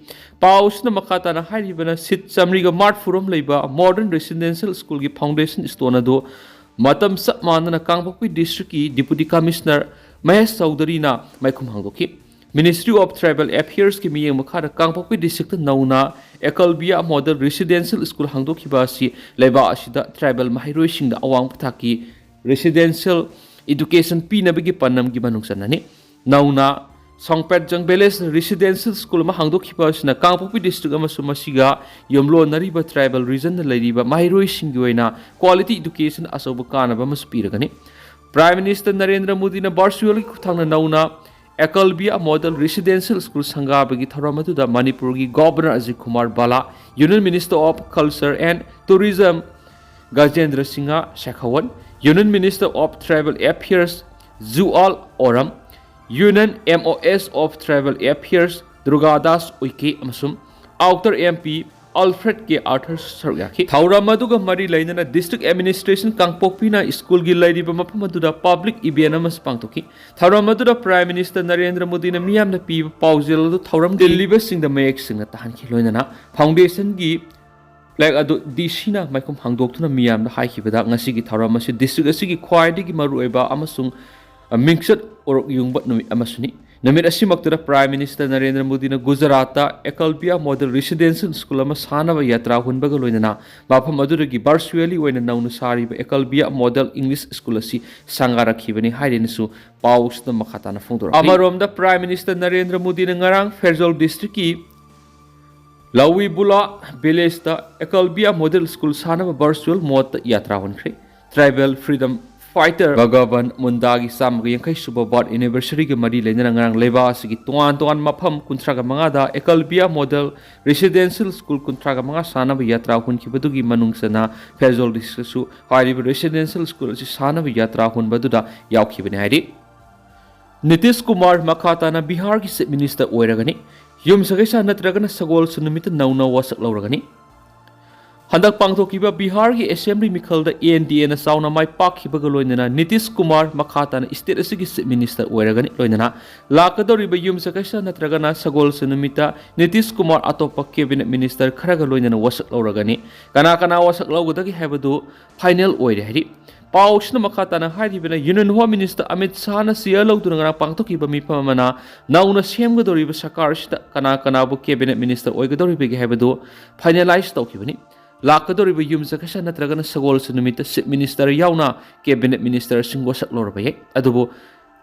ꯄꯥꯎ ꯑꯁꯤꯅ ꯃꯈꯥ ꯇꯥꯅ ꯍꯥꯏꯔꯤꯕꯅ ꯁꯤꯠ ꯆꯥꯃꯔꯤꯒ ꯃꯔꯤꯐꯨꯔꯣꯝ ꯂꯩꯕ ꯃꯣꯗꯔꯟ ꯔꯦꯁꯤꯗꯦꯟꯁꯤꯌꯦꯜ ꯁ꯭ꯀꯨꯜꯒꯤ ꯐꯥꯎꯟꯗꯦꯁꯟ ꯁ꯭ꯇꯣꯟ ꯑꯗꯨ ꯃꯇꯝ ꯆꯞ ꯃꯥꯟꯅꯅ ꯀꯥꯡꯄꯣꯛꯄꯤ ꯗꯤꯁꯇ꯭ꯔꯤꯛꯀꯤ ꯗꯤꯄꯨꯇꯤ ꯀꯃꯤꯁꯅꯔ ꯃꯍꯦꯁ ꯆꯧꯙꯔꯤꯅ ꯃꯥꯏꯈꯨꯝ ꯍꯥꯡꯗꯣꯛꯈꯤ꯫ ꯃꯤꯅꯤꯁꯇ꯭ꯔꯤ ꯑꯣꯐ ꯇ꯭ꯔꯥꯏꯕꯦꯜ ꯑꯦꯐꯤꯌꯔꯁꯀꯤ ꯃꯤꯠꯌꯦꯡ ꯃꯈꯥꯗ ꯀꯥꯡꯄꯣꯛꯄꯤ ꯗꯤꯁꯇ꯭ꯔꯤꯛꯇ ꯅꯧꯅ ꯑꯦꯀꯜꯕꯤꯌꯥ ꯃꯣꯗꯦꯜ ꯔꯦꯁꯤꯗꯦꯟꯁꯤꯌꯦꯜ ꯁ꯭ꯀꯨꯜ ꯍꯥꯡꯗꯣꯛꯈꯤꯕ ꯑꯁꯤ ꯂꯩꯕꯥꯛ ꯑꯁꯤꯗ ꯇ꯭ꯔꯥꯏꯕꯦꯜ ꯃꯍꯩꯔꯣꯏꯁꯤꯡꯗ ꯑꯋꯥꯡꯕ ꯊꯥꯛꯀꯤ ꯔꯦꯁꯤꯗꯦꯟꯁꯤꯌꯦꯜ ꯏꯗꯨꯀꯦꯁꯟ ꯄꯤꯅꯕꯒꯤ ꯄꯥꯟꯗꯝꯒꯤ ꯃꯅꯨꯡ ꯆꯟꯅꯅꯤ꯫ ꯅꯧꯅ ꯁꯣꯡꯄꯦꯠꯖꯪ ꯚꯤꯂꯦꯖ ꯔꯦꯁꯤꯗꯦꯟꯁꯤꯌꯦꯜ ꯁ꯭ꯀꯨꯜ ꯑꯃ ꯍꯥꯡꯗꯣꯛꯈꯤꯕ ꯑꯁꯤꯅ ꯀꯥꯡꯄꯣꯛꯄꯤ ꯗꯤꯁꯇ꯭ꯔꯤꯛ ꯑꯃꯁꯨꯡ ꯃꯁꯤꯒ ꯌꯨꯝꯂꯣꯟꯅꯔꯤꯕ ꯇ꯭ꯔꯥꯏꯕꯦꯜ ꯔꯤꯖꯟꯗ ꯂꯩꯔꯤꯕ ꯃꯍꯩꯔꯣꯏꯁꯤꯡꯒꯤ ꯑꯣꯏꯅ ꯀ꯭ꯋꯥꯂꯤꯇꯤ ꯏꯗꯨꯀꯦꯁꯟ ꯑꯆꯧꯕ ꯀꯥꯟꯅꯕ ꯑꯃꯁꯨ ꯄꯤꯔꯒꯅꯤ꯫ ꯄ꯭ꯔꯥꯏꯝ ꯃꯤꯅꯤꯁꯇꯔ ꯅꯔꯦꯟꯗ꯭ꯔ ꯃꯣꯗꯤꯅ ꯚꯔꯆꯨꯋꯦꯜꯒꯤ ꯈꯨꯠꯊꯥꯡꯗ ꯅꯧꯅ ꯑꯦꯀꯜꯕꯤꯌꯥ ꯃꯣꯗꯦꯜ ꯔꯦꯁꯤꯗꯦꯟꯁꯤꯌꯦꯜ ꯁ꯭ꯀꯨꯜ ꯁꯪꯒꯥꯕꯒꯤ ꯊꯧꯔꯝ ꯑꯗꯨꯗ ꯃꯅꯤꯄꯨꯔꯒꯤ governor Ajit Kumar Bhalla, Union Minister of Culture and Tourism Gajendra Singh Shekhawat, Union Minister of Tribal Affairs Jual Oram, Union MoS of Tribal Affairs Durgadas Uikey ꯑꯃꯁꯨꯡ outer M P Alfred K Arthur ꯁꯔꯨꯛ ꯌꯥꯈꯤ꯫ ꯊꯧꯔꯝ ꯑꯗꯨꯒ ꯃꯔꯤ ꯂꯩꯅꯅ ꯗꯤꯁꯇ꯭ꯔꯤꯛ ꯑꯦꯗꯃꯤꯅꯤꯁꯇ꯭ꯔꯦꯁꯟ ꯀꯥꯡꯄꯣꯛꯄꯤꯅ ꯁ꯭ꯀꯨꯜꯒꯤ ꯂꯩꯔꯤꯕ ꯃꯐꯝ ꯑꯗꯨꯗ ꯄꯕ꯭ꯂꯤꯛ ꯏꯚꯦꯟ ꯑꯃꯁꯨ ꯄꯥꯡꯊꯣꯛꯈꯤ꯫ ꯊꯧꯔꯝ ꯑꯗꯨꯗ ꯄ꯭ꯔꯥꯏꯝ ꯃꯤꯅꯤꯁꯇꯔ ꯅꯔꯦꯟꯗ꯭ꯔ ꯃꯣꯗꯤꯅ ꯃꯤꯌꯥꯝꯅ ꯄꯤꯕ ꯄꯥꯎꯖꯦꯜ ꯑꯗꯨ ꯊꯧꯔꯝ ꯇꯤꯜꯂꯤꯕꯁꯤꯡꯗ ꯃꯌꯦꯛ ꯁꯦꯡꯅ ꯇꯥꯍꯟꯈꯤ꯫ ꯂꯣꯏꯅꯅ ꯐꯥꯎꯟꯗꯦꯁꯟꯒꯤ ꯐ꯭ꯂꯦꯒ ꯑꯗꯨ ꯗꯤ ꯁꯤꯅ ꯃꯥꯏꯈꯨꯝ ꯍꯥꯡꯗꯣꯛꯇꯨꯅ ꯃꯤꯌꯥꯝꯗ ꯍꯥꯏꯈꯤꯕꯗ, ꯉꯁꯤꯒꯤ ꯊꯧꯔꯝ ꯑꯁꯤ ꯗꯤꯁꯇ꯭ꯔꯤꯛ ꯑꯁꯤꯒꯤ ꯈ꯭ꯋꯥꯏꯗꯒꯤ ꯃꯔꯨꯑꯣꯏꯕ ꯑꯃꯁꯨꯡ ꯃꯤꯡꯆꯠ ꯎꯔꯣꯛ ꯌꯨꯡꯕ ꯅꯨꯃꯤꯠ ꯑꯃꯁꯨꯅꯤ꯫ ꯅꯨꯃꯤꯠ ꯑꯁꯤꯃꯛꯇꯗ ꯄ꯭ꯔꯥꯏꯝ ꯃꯤꯅꯤꯁꯇꯔ ꯅꯔꯦꯟꯗ꯭ꯔ ꯃꯣꯗꯤꯅ ꯒꯨꯖꯔꯥꯠꯇ ꯑꯦꯀꯜꯕꯤꯌꯥ ꯃꯣꯗꯦꯜ ꯔꯦꯁꯤꯗꯦꯟꯁꯤꯌꯦꯜ ꯁ꯭ꯀꯨꯜ ꯑꯃ ꯁꯥꯅꯕ ꯌꯥꯇ꯭ꯔꯥ ꯍꯨꯟꯕꯒ ꯂꯣꯏꯅꯅ ꯃꯐꯝ ꯑꯗꯨꯗꯒꯤ ꯚꯔꯆꯨꯋꯦꯜꯂꯤ ꯑꯣꯏꯅ ꯅꯧꯅ ꯁꯥꯔꯤꯕ ꯑꯦꯀꯜꯕꯤꯌꯥ ꯃꯣꯗꯦꯜ ꯏꯪꯂꯤꯁ ꯁ꯭ꯀꯨꯜ ꯑꯁꯤ ꯁꯪꯒꯥꯔꯛꯈꯤꯕꯅꯤ ꯍꯥꯏꯔꯦꯅꯁꯨ ꯄꯥꯎꯁꯤꯗ ꯃꯈꯥ ꯇꯥꯅ ꯐꯣꯡꯗꯣꯔꯛꯂꯤ꯫ ꯑꯃꯔꯣꯝꯗ ꯄ꯭ꯔꯥꯏꯝ ꯃꯤꯅꯤꯁꯇꯔ ꯅꯔꯦꯟꯗ꯭ꯔ ꯃꯣꯗꯤꯅ ꯉꯔꯥꯡ ꯐꯦꯔꯖꯣꯜ ꯗꯤꯁꯇ꯭ꯔꯤꯛꯀꯤ ꯂꯋꯤꯕꯨꯂꯥ ꯚꯤꯂꯦꯖꯇ ꯑꯦꯀꯜꯕꯤꯌꯥ ꯃꯣꯗꯦꯜ ꯁ꯭ꯀꯨꯜ ꯁꯥꯅꯕ ꯚꯔꯆꯨꯋꯦꯜ ꯃꯣꯗꯇ ꯌꯥꯇ꯭ꯔꯥ ꯍꯨꯟꯈ꯭ꯔꯦ꯫ ꯇ꯭ꯔꯥꯏꯕꯦꯜ ꯐ꯭ꯔꯤꯗꯝ ꯐꯥꯏꯇꯔ ꯚꯒꯕꯟ ꯃꯨꯟꯗꯥꯒꯤ ꯆꯥꯝꯃꯒ ꯌꯥꯡꯈꯩ ꯁꯨꯕ ꯕꯥꯔꯊ ꯑꯦꯅꯤꯚꯔꯁꯔꯤꯒ ꯃꯔꯤ ꯂꯩꯅꯅ ꯉꯔꯥꯡ ꯂꯩꯕꯥꯛ ꯑꯁꯤꯒꯤ ꯇꯣꯉꯥꯟ ꯇꯣꯉꯥꯟꯕ ꯃꯐꯝ ꯀꯨꯟꯊ꯭ꯔꯥꯒ ꯃꯉꯥꯗ ꯑꯦꯀꯜꯕꯤꯌꯥ ꯃꯣꯗꯦꯜ ꯔꯦꯁꯤꯗꯦꯟꯁꯤꯌꯦꯜ ꯁ꯭ꯀꯨꯜ ꯀꯨꯟꯊ꯭ꯔꯥꯒ ꯃꯉꯥ ꯁꯥꯅꯕ ꯌꯥꯇ꯭ꯔꯥ ꯍꯨꯟꯈꯤꯕꯗꯨꯒꯤ ꯃꯅꯨꯡ ꯆꯟꯅ ꯐꯦꯔꯖꯣꯜ ꯗꯤꯁꯇ꯭ꯔꯤꯛꯁꯨ ꯍꯥꯏꯔꯤꯕ ꯔꯦꯁꯤꯗꯦꯟꯁꯤꯌꯦꯜ ꯁ꯭ꯀꯨꯜ ꯑꯁꯤ ꯁꯥꯅꯕ ꯌꯥꯇ꯭ꯔꯥ ꯍꯨꯟꯕꯗꯨꯗ ꯌꯥꯎꯈꯤꯕꯅꯤ ꯍꯥꯏꯔꯤ꯫ ꯅꯤꯇꯤꯁ ꯀꯨꯃꯥꯔ ꯃꯈꯥ ꯇꯥꯅ ꯕꯤꯍꯥꯔꯒꯤ ꯆꯤꯐ ꯃꯤꯅꯤꯁꯇꯔ ꯑꯣꯏꯔꯒꯅꯤ꯫ ꯌꯨꯝꯁꯀꯩꯁ ꯅꯠꯇ꯭ꯔꯒꯅ ꯁꯒꯣꯜꯁꯦꯟ ꯅꯨꯃꯤꯠꯇ ꯅꯧꯅ ꯋꯥꯁꯛ ꯂꯧꯔꯒꯅꯤ꯫ ꯍꯟꯗꯛ ꯄꯥꯡꯊꯣꯛꯈꯤꯕ ꯕꯤꯍꯥꯔꯒꯤ ꯑꯦꯁꯦꯝꯕ꯭ꯂꯤ ꯃꯤꯈꯜꯗ ꯑꯦꯟ ꯗꯤ ꯑꯦꯅ ꯆꯥꯎꯅ ꯃꯥꯏ ꯄꯥꯛꯈꯤꯕꯒ ꯂꯣꯏꯅꯅ ꯅꯤꯇꯤꯁ ꯀꯨꯃꯥꯔ ꯃꯈꯥ ꯇꯥꯅ ꯁ꯭ꯇꯦꯠ ꯑꯁꯤꯒꯤ ꯆꯤꯐ ꯃꯤꯅꯤꯁꯇꯔ ꯑꯣꯏꯔꯒꯅꯤ꯫ ꯂꯣꯏꯅꯅ ꯂꯥꯛꯀꯗꯧꯔꯤꯕ ꯌꯨꯝꯁꯀꯩꯁ ꯅꯠꯇ꯭ꯔꯒꯅ ꯁꯒꯣꯜꯁꯦꯟ ꯅꯨꯃꯤꯠꯇ ꯅꯤꯇꯤꯁ ꯀꯨꯃꯥꯔ ꯑꯇꯣꯞꯄ ꯀꯦꯕꯤꯅꯦꯠ ꯃꯤꯅꯤꯁꯇꯔ ꯈꯔꯒ ꯂꯣꯏꯅꯅ ꯋꯥꯁꯛ ꯂꯧꯔꯒꯅꯤ꯫ ꯀꯅꯥ ꯀꯅꯥ ꯋꯥꯁꯛ ꯂꯧꯒꯗꯒꯦ ꯍꯥꯏꯕꯗꯨ ꯐꯥꯏꯅꯦꯜ ꯑꯣꯏꯔꯦ ꯍꯥꯏꯔꯤ꯫ ꯄꯥꯎꯁꯤꯅ ꯃꯈꯥ ꯇꯥꯅ ꯍꯥꯏꯔꯤꯕꯅ, ꯌꯨꯅꯤꯌꯟ ꯍꯣꯝ ꯃꯤꯅꯤꯁꯇꯔ ꯑꯃꯤꯠ ꯁꯥꯍꯅ ꯆꯤꯌꯔ ꯂꯧꯗꯨꯅ ꯉꯔꯥꯡ ꯄꯥꯡꯊꯣꯛꯈꯤꯕ ꯃꯤꯐꯝ ꯑꯃꯅ ꯅꯧꯅ ꯁꯦꯝꯒꯗꯧꯔꯤꯕ ꯁꯔꯀꯥꯔꯁꯤꯗ ꯀꯅꯥ ꯀꯅꯥꯕꯨ ꯀꯦꯕꯤꯅꯦꯠ ꯃꯤꯅꯤꯁꯇꯔ ꯑꯣꯏꯒꯗꯧꯔꯤꯕꯒꯦ ꯍꯥꯏꯕꯗꯨ ꯐꯥꯏꯅꯦꯂꯥꯏꯖ ꯇꯧꯈꯤꯕꯅꯤ꯫ ꯂꯥꯛꯀꯗꯧꯔꯤꯕ ꯌꯨꯝꯁꯀꯩꯁ ꯅꯠꯇ꯭ꯔꯒꯅ ꯁꯒꯣꯜꯁꯦꯟ ꯅꯨꯃꯤꯠꯇ ꯆꯤꯐ ꯃꯤꯅꯤꯁꯇꯔ ꯌꯥꯎꯅ ꯀꯦꯕꯤꯅꯦꯠ ꯃꯤꯅꯤꯁꯇꯔꯁꯤꯡ ꯋꯥꯁꯛ ꯂꯧꯔꯕ ꯌꯥꯏ꯫ ꯑꯗꯨꯕꯨ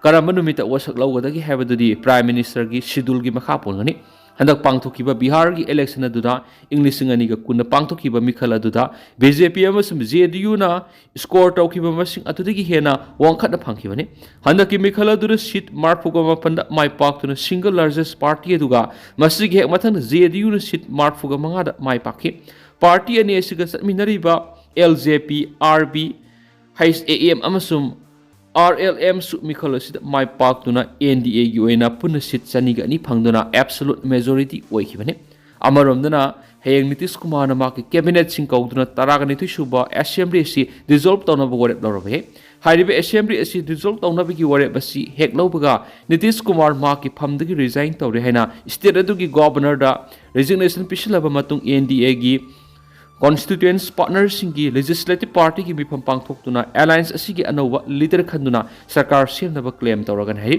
ꯀꯔꯝꯕ ꯅꯨꯃꯤꯠꯇ ꯋꯥꯁꯛ ꯂꯧꯒꯗꯒꯦ ꯍꯥꯏꯕꯗꯨꯗꯤ ꯄ꯭ꯔꯥꯏꯝ ꯃꯤꯅꯤꯁꯇꯔꯒꯤ ꯁꯤꯗꯨꯜꯒꯤ ꯃꯈꯥ ꯄꯣꯟꯒꯅꯤ꯫ ꯍꯟꯗꯛ ꯄꯥꯡꯊꯣꯛꯈꯤꯕ ꯕꯤꯍꯥꯔꯒꯤ ꯏꯂꯦꯛꯁꯟ ꯑꯗꯨꯗ ꯏꯪ ꯂꯤꯁꯤꯡ ꯑꯅꯤꯒ ꯀꯨꯟꯗ ꯄꯥꯡꯊꯣꯛꯈꯤꯕ ꯃꯤꯈꯜ ꯑꯗꯨꯗ ꯕꯤ ꯖꯦ ꯄꯤ ꯑꯃꯁꯨꯡ ꯖꯦ ꯗꯤ ꯌꯨꯅ ꯁ꯭ꯀꯣꯔ ꯇꯧꯈꯤꯕ ꯃꯁꯤꯡ ꯑꯗꯨꯗꯒꯤ ꯍꯦꯟꯅ ꯋꯥꯡꯈꯠꯅ ꯐꯪꯈꯤꯕꯅꯤ꯫ ꯍꯟꯗꯛꯀꯤ ꯃꯤꯈꯜ ꯑꯗꯨꯗ ꯁꯤꯠ ꯃꯔꯐꯨꯒ ꯃꯥꯄꯟꯗ ꯃꯥꯏ ꯄꯥꯛꯇꯨꯅ ꯁꯤꯡꯒꯜ ꯂꯥꯔꯖꯦꯁ ꯄꯥꯔꯇꯤ ꯑꯗꯨꯒ ꯃꯁꯤꯒꯤ ꯍꯦꯛ ꯃꯊꯪꯗ ꯖꯦ ꯗꯤ ꯌꯨꯅ ꯁꯤꯠ ꯃꯔꯐꯨꯒ ꯃꯉꯥꯗ ꯃꯥꯏ ꯄꯥꯛꯈꯤ꯫ ꯄꯥꯔꯇꯤ ꯑꯅꯤ ꯑꯁꯤꯒ ꯆꯠꯃꯤꯟꯅꯔꯤꯕ L J P, R B, H A M ꯑꯃꯁꯨꯡ ꯑꯥꯔ ꯑꯦꯜ ꯑꯦꯝꯁꯨ ꯃꯤꯈꯜ ꯑꯁꯤꯗ ꯃꯥꯏ ꯄꯥꯛꯇꯨꯅ ꯑꯦꯟ ꯗꯤ ꯑꯦꯒꯤ ꯑꯣꯏꯅ ꯄꯨꯟꯅ ꯁꯤꯠ ꯆꯅꯤꯒ ꯑꯅꯤ ꯐꯪꯗꯨꯅ ꯑꯦꯕꯁꯣꯂꯨꯠ ꯃꯦꯖꯣꯔꯤꯇꯤ ꯑꯣꯏꯈꯤꯕꯅꯤ꯫ ꯑꯃꯔꯣꯝꯗꯅ ꯍꯌꯦꯡ ꯅꯤꯇꯤꯁ ꯀꯨꯃꯥꯔꯅ ꯃꯍꯥꯛꯀꯤ ꯀꯦꯕꯤꯅꯦꯠꯁꯤꯡ ꯀꯧꯗꯨꯅ ꯇꯔꯥꯒ ꯅꯤꯊꯣꯏ ꯁꯨꯕ ꯑꯦꯁꯦꯝꯕ꯭ꯂꯤ ꯑꯁꯤ ꯗꯤꯖꯣꯜꯕ ꯇꯧꯅꯕ ꯋꯥꯔꯦꯞ ꯂꯧꯔꯕ ꯌꯥꯏ꯫ ꯍꯥꯏꯔꯤꯕ ꯑꯦꯁꯦꯝꯕ꯭ꯂꯤ ꯑꯁꯤ ꯗꯤꯖꯣꯜꯕ ꯇꯧꯅꯕꯒꯤ ꯋꯥꯔꯦꯞ ꯑꯁꯤ ꯍꯦꯛ ꯂꯧꯕꯒ ꯅꯤꯇꯤꯁ ꯀꯨꯃꯥꯔ ꯃꯍꯥꯛꯀꯤ ꯐꯝꯗꯒꯤ ꯔꯤꯖꯥꯏꯟ ꯇꯧꯔꯦ ꯍꯥꯏꯅ ꯁ꯭ꯇꯦꯠ ꯑꯗꯨꯒꯤ ꯒꯣꯕꯔꯅꯔꯗ ꯔꯤꯖꯤꯒꯅꯦꯁꯟ ꯄꯤꯁꯤꯜꯂꯕ ꯃꯇꯨꯡ ꯑꯦꯟ ꯗꯤ ꯑꯦꯒꯤ ꯀꯣꯟꯁꯇꯤꯇ꯭ꯌꯨꯌꯦꯟꯁ ꯄꯥꯔꯠꯅꯔꯁꯤꯡꯒꯤ ꯂꯦꯖꯤꯁꯂꯦꯇꯤꯚ ꯄꯥꯔꯇꯤꯒꯤ ꯃꯤꯐꯝ ꯄꯥꯡꯊꯣꯛꯇꯨꯅ ꯑꯦꯂꯥꯌꯟꯁ ꯑꯁꯤꯒꯤ ꯑꯅꯧꯕ ꯂꯤꯗꯔ ꯈꯟꯗꯨꯅ ꯁꯔꯀꯥꯔ ꯁꯦꯝꯅꯕ ꯀ꯭ꯂꯦꯝ ꯇꯧꯔꯒꯅꯤ ꯍꯥꯏꯔꯤ꯫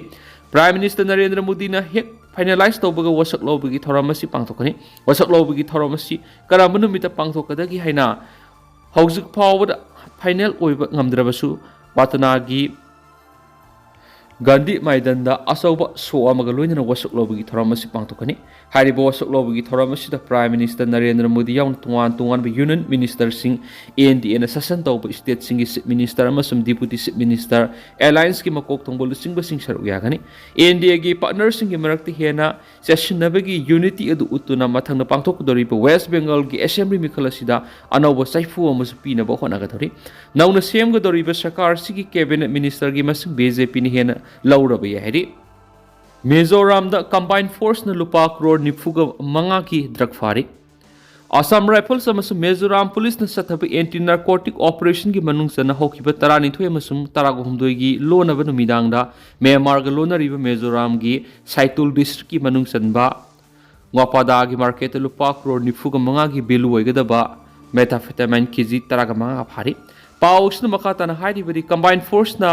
ꯄ꯭ꯔꯥꯏꯝ ꯃꯤꯅꯤꯁꯇꯔ ꯅꯔꯦꯟꯗ꯭ꯔ ꯃꯣꯗꯤꯅ ꯍꯦꯛ ꯐꯥꯏꯅꯦꯂꯥꯏꯖ ꯇꯧꯕꯒ ꯋꯥꯁꯛ ꯂꯧꯕꯒꯤ ꯊꯧꯔꯝ ꯑꯁꯤ ꯄꯥꯡꯊꯣꯛꯀꯅꯤ꯫ ꯋꯥꯁꯛ ꯂꯧꯕꯒꯤ ꯊꯧꯔꯝ ꯑꯁꯤ ꯀꯔꯝꯕ ꯅꯨꯃꯤꯠꯇ ꯄꯥꯡꯊꯣꯛꯀꯗꯒꯦ ꯍꯥꯏꯅ ꯍꯧꯖꯤꯛ ꯐꯥꯎꯕꯗ ꯐꯥꯏꯅꯦꯜ ꯑꯣꯏꯕ ꯉꯝꯗ꯭ꯔꯕꯁꯨ, ꯄꯥꯇꯅꯥꯒꯤ ꯒꯥꯟꯙꯤ ꯃꯥꯏꯗꯟꯗ ꯑꯆꯧꯕ ꯁꯣ ꯑꯃꯒ ꯂꯣꯏꯅꯅ ꯋꯥꯁꯛ ꯂꯧꯕꯒꯤ ꯊꯧꯔꯝ ꯑꯁꯤ ꯄꯥꯡꯊꯣꯛꯀꯅꯤ꯫ ꯍꯥꯏꯔꯤꯕ ꯋꯥꯁꯛ ꯂꯧꯕꯒꯤ ꯊꯧꯔꯝ ꯑꯁꯤꯗ ꯄ꯭ꯔꯥꯏꯝ ꯃꯤꯅꯤꯁꯇꯔ ꯅꯔꯦꯟꯗ꯭ꯔ ꯃꯣꯗꯤ ꯌꯥꯎꯅ ꯇꯣꯉꯥꯟ ꯇꯣꯉꯥꯟꯕ ꯌꯨꯅꯤꯌꯟ ꯃꯤꯅꯤꯁꯇꯔꯁꯤꯡ, ꯑꯦꯟ ꯗꯤ ꯑꯦꯅ ꯁꯥꯁꯟ ꯇꯧꯕ ꯁ꯭ꯇꯦꯠꯁꯤꯡꯒꯤ ꯆꯤꯐ ꯃꯤꯅꯤꯁꯇꯔ ꯑꯃꯁꯨꯡ ꯗꯤꯄꯨꯇꯤ ꯆꯤꯐ ꯃꯤꯅꯤꯁꯇꯔ, ꯑꯦꯂꯥꯌꯟꯁꯀꯤ ꯃꯀꯣꯛ ꯊꯣꯡꯕ ꯂꯨꯆꯤꯡꯕꯁꯤꯡ ꯁꯔꯨꯛ ꯌꯥꯒꯅꯤ꯫ ꯑꯦꯟ ꯗꯤ ꯑꯦꯒꯤ ꯄꯥꯔꯠꯅꯔꯁꯤꯡꯒꯤ ꯃꯔꯛꯇ ꯍꯦꯟꯅ ꯆꯦꯠꯁꯤꯟꯅꯕꯒꯤ ꯌꯨꯅꯤꯇꯤ ꯑꯗꯨ ꯎꯠꯇꯨꯅ ꯃꯊꯪꯗ ꯄꯥꯡꯊꯣꯛꯀꯗꯧꯔꯤꯕ ꯋꯦꯁ ꯕꯦꯡꯒꯜꯒꯤ ꯑꯦꯁꯦꯝꯕ꯭ꯂꯤ ꯃꯤꯈꯜ ꯑꯁꯤꯗ ꯑꯅꯧꯕ ꯆꯩꯐꯨ ꯑꯃꯁꯨ ꯄꯤꯅꯕ ꯍꯣꯠꯅꯒꯗꯧꯔꯤ꯫ ꯅꯧꯅ ꯁꯦꯝꯒꯗꯧꯔꯤꯕ ꯁꯔꯀꯥꯔ ꯑꯁꯤꯒꯤ ꯀꯦꯕꯤꯅꯦꯠ ꯃꯤꯅꯤꯁꯇꯔꯒꯤ ꯃꯁꯤꯡ ꯕꯤ ꯖꯦ ꯄꯤꯅ ꯍꯦꯟꯅ ꯂꯧꯔꯕ ꯌꯥꯏ ꯍꯥꯏꯔꯤ꯫ ꯃꯤꯖꯣꯔꯥꯝꯗ ꯀꯝꯕꯥꯏꯟ ꯐꯣꯔꯁꯅ ꯂꯨꯄꯥ ꯀ꯭ꯔꯣꯔ ꯅꯤꯐꯨꯒ ꯃꯉꯥꯒꯤ ꯗ꯭ꯔꯒ ꯐꯥꯔꯤ꯫ ꯑꯁꯥꯝ ꯔꯥꯏꯐꯜꯁ ꯑꯃꯁꯨꯡ ꯃꯤꯖꯣꯔꯥꯝ ꯄꯨꯂꯤꯁꯅ ꯆꯠꯊꯕ ꯑꯦꯟꯇꯤ ꯅꯥꯔꯀꯣꯇꯤꯛ ꯑꯣꯄꯔꯦꯁꯟꯒꯤ ꯃꯅꯨꯡ ꯆꯟꯅ ꯍꯧꯈꯤꯕ ꯇꯔꯥꯅꯤꯊꯣꯏ ꯑꯃꯁꯨꯡ ꯇꯔꯥꯍꯨꯝꯗꯣꯏꯒꯤ ꯂꯣꯟꯅꯕ ꯅꯨꯃꯤꯗꯥꯡꯗ ꯃ꯭ꯌꯥꯟꯃꯥꯔꯒ ꯂꯣꯟꯅꯔꯤꯕ ꯃꯤꯖꯣꯔꯥꯝꯒꯤ ꯁꯥꯏꯇꯨꯜ ꯗꯤꯁꯇ꯭ꯔꯤꯛꯀꯤ ꯃꯅꯨꯡ ꯆꯟꯕ ꯉꯣꯄꯥꯗꯥꯒꯤ ꯃꯥꯔꯀꯦꯠꯇ ꯂꯨꯄꯥ ꯀ꯭ꯔꯣꯔ ꯅꯤꯐꯨꯒ ꯃꯉꯥꯒꯤ ꯚꯦꯂꯨ ꯑꯣꯏꯒꯗꯕ ꯃꯦꯊꯥꯐꯦꯇꯥꯃꯥꯏꯟ ꯀꯦꯖꯤ ꯇꯔꯥꯒ ꯃꯉꯥ ꯐꯥꯔꯤ꯫ ꯄꯥꯎ ꯑꯁꯤꯅ ꯃꯈꯥ ꯇꯥꯅ ꯍꯥꯏꯔꯤꯕꯗꯤ, ꯀꯝꯕꯥꯏꯟ ꯐꯣꯔꯁꯅ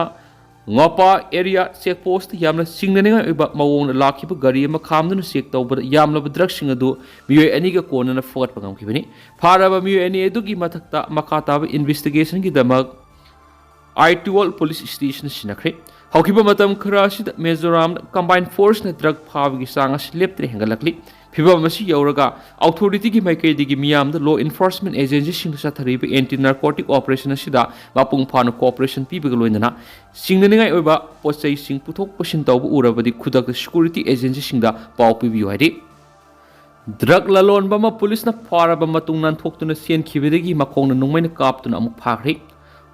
ꯉꯣꯄꯥ ꯑꯦꯔꯤꯌꯥ ꯆꯦꯛ ꯄꯣꯁꯇ ꯌꯥꯝꯅ ꯆꯤꯡꯅꯅꯤꯡꯉꯥꯏ ꯑꯣꯏꯕ ꯃꯑꯣꯡꯗ ꯂꯥꯛꯈꯤꯕ ꯒꯥꯔꯤ ꯑꯃ ꯈꯥꯝꯗꯨꯅ ꯆꯦꯛ ꯇꯧꯕꯗ ꯌꯥꯝꯂꯕ ꯗ꯭ꯔꯒꯁꯤꯡ ꯑꯗꯨ ꯃꯤꯑꯣꯏ ꯑꯅꯤꯒ ꯀꯣꯟꯅꯅ ꯐꯒꯠꯄ ꯉꯝꯈꯤꯕꯅꯤ꯫ ꯐꯥꯔꯕ ꯃꯤꯑꯣꯏ ꯑꯅꯤ ꯑꯗꯨꯒꯤ ꯃꯊꯛꯇ ꯃꯈꯥ ꯇꯥꯕ ꯏꯟꯚꯦꯁꯇꯤꯒꯦꯁꯟꯒꯤꯗꯃꯛ ꯑꯥꯏꯇꯨꯋꯥꯜ ꯄꯨꯂꯤꯁ ꯁ꯭ꯇꯦꯁꯟ ꯁꯤꯟꯅꯈ꯭ꯔꯦ꯫ ꯍꯧꯈꯤꯕ ꯃꯇꯝ ꯈꯔ ꯑꯁꯤꯗ ꯃꯤꯖꯣꯔꯥꯝꯗ ꯀꯝꯕꯥꯏꯟ ꯐꯣꯔꯁꯅ ꯗ꯭ꯔꯒ ꯐꯥꯕꯒꯤ ꯆꯥꯡ ꯑꯁꯤ ꯂꯦꯞꯇꯅ ꯍꯦꯟꯒꯠꯂꯛꯂꯤ꯫ ꯐꯤꯚꯝ ꯑꯁꯤ ꯌꯧꯔꯒ ꯑꯣꯊꯣꯔꯤꯇꯤꯒꯤ ꯃꯥꯏꯀꯩꯗꯒꯤ ꯃꯤꯌꯥꯝꯗ ꯂꯣ ꯏꯟꯐꯣꯔꯁꯃꯦꯟ ꯑꯦꯖꯦꯟꯁꯤꯁꯤꯡꯗ ꯆꯠꯊꯔꯤꯕ ꯑꯦꯟꯇꯤ ꯅꯥꯔꯀꯣꯇꯤꯛ ꯑꯣꯄꯔꯦꯁꯟ ꯑꯁꯤꯗ ꯃꯄꯨꯡ ꯐꯥꯅ ꯀꯣꯑꯣꯄꯔꯦꯁꯟ ꯄꯤꯕꯒ ꯂꯣꯏꯅꯅ ꯆꯤꯡꯅꯅꯤꯡꯉꯥꯏ ꯑꯣꯏꯕ ꯄꯣꯠ ꯆꯩꯁꯤꯡ ꯄꯨꯊꯣꯛ ꯄꯨꯁꯤꯟ ꯇꯧꯕ ꯎꯔꯕꯗꯤ ꯈꯨꯗꯛꯇ ꯁꯦꯀ꯭ꯌꯨꯔꯤꯇꯤ ꯑꯦꯖꯦꯟꯁꯤꯁꯤꯡꯗ ꯄꯥꯎ ꯄꯤꯕꯤꯌꯨ ꯍꯥꯏꯔꯤ꯫ ꯗ꯭ꯔꯒ ꯂꯂꯣꯟꯕ ꯑꯃ ꯄꯨꯂꯤꯁꯅ ꯐꯥꯔꯕ ꯃꯇꯨꯡ ꯅꯥꯟꯊꯣꯛꯇꯨꯅ ꯆꯦꯟꯈꯤꯕꯗꯒꯤ ꯃꯈꯣꯡꯅ ꯅꯣꯡꯃꯩꯅ ꯀꯥꯞꯇꯨꯅ ꯑꯃꯨꯛ ꯐꯥꯈ꯭ꯔꯦ꯫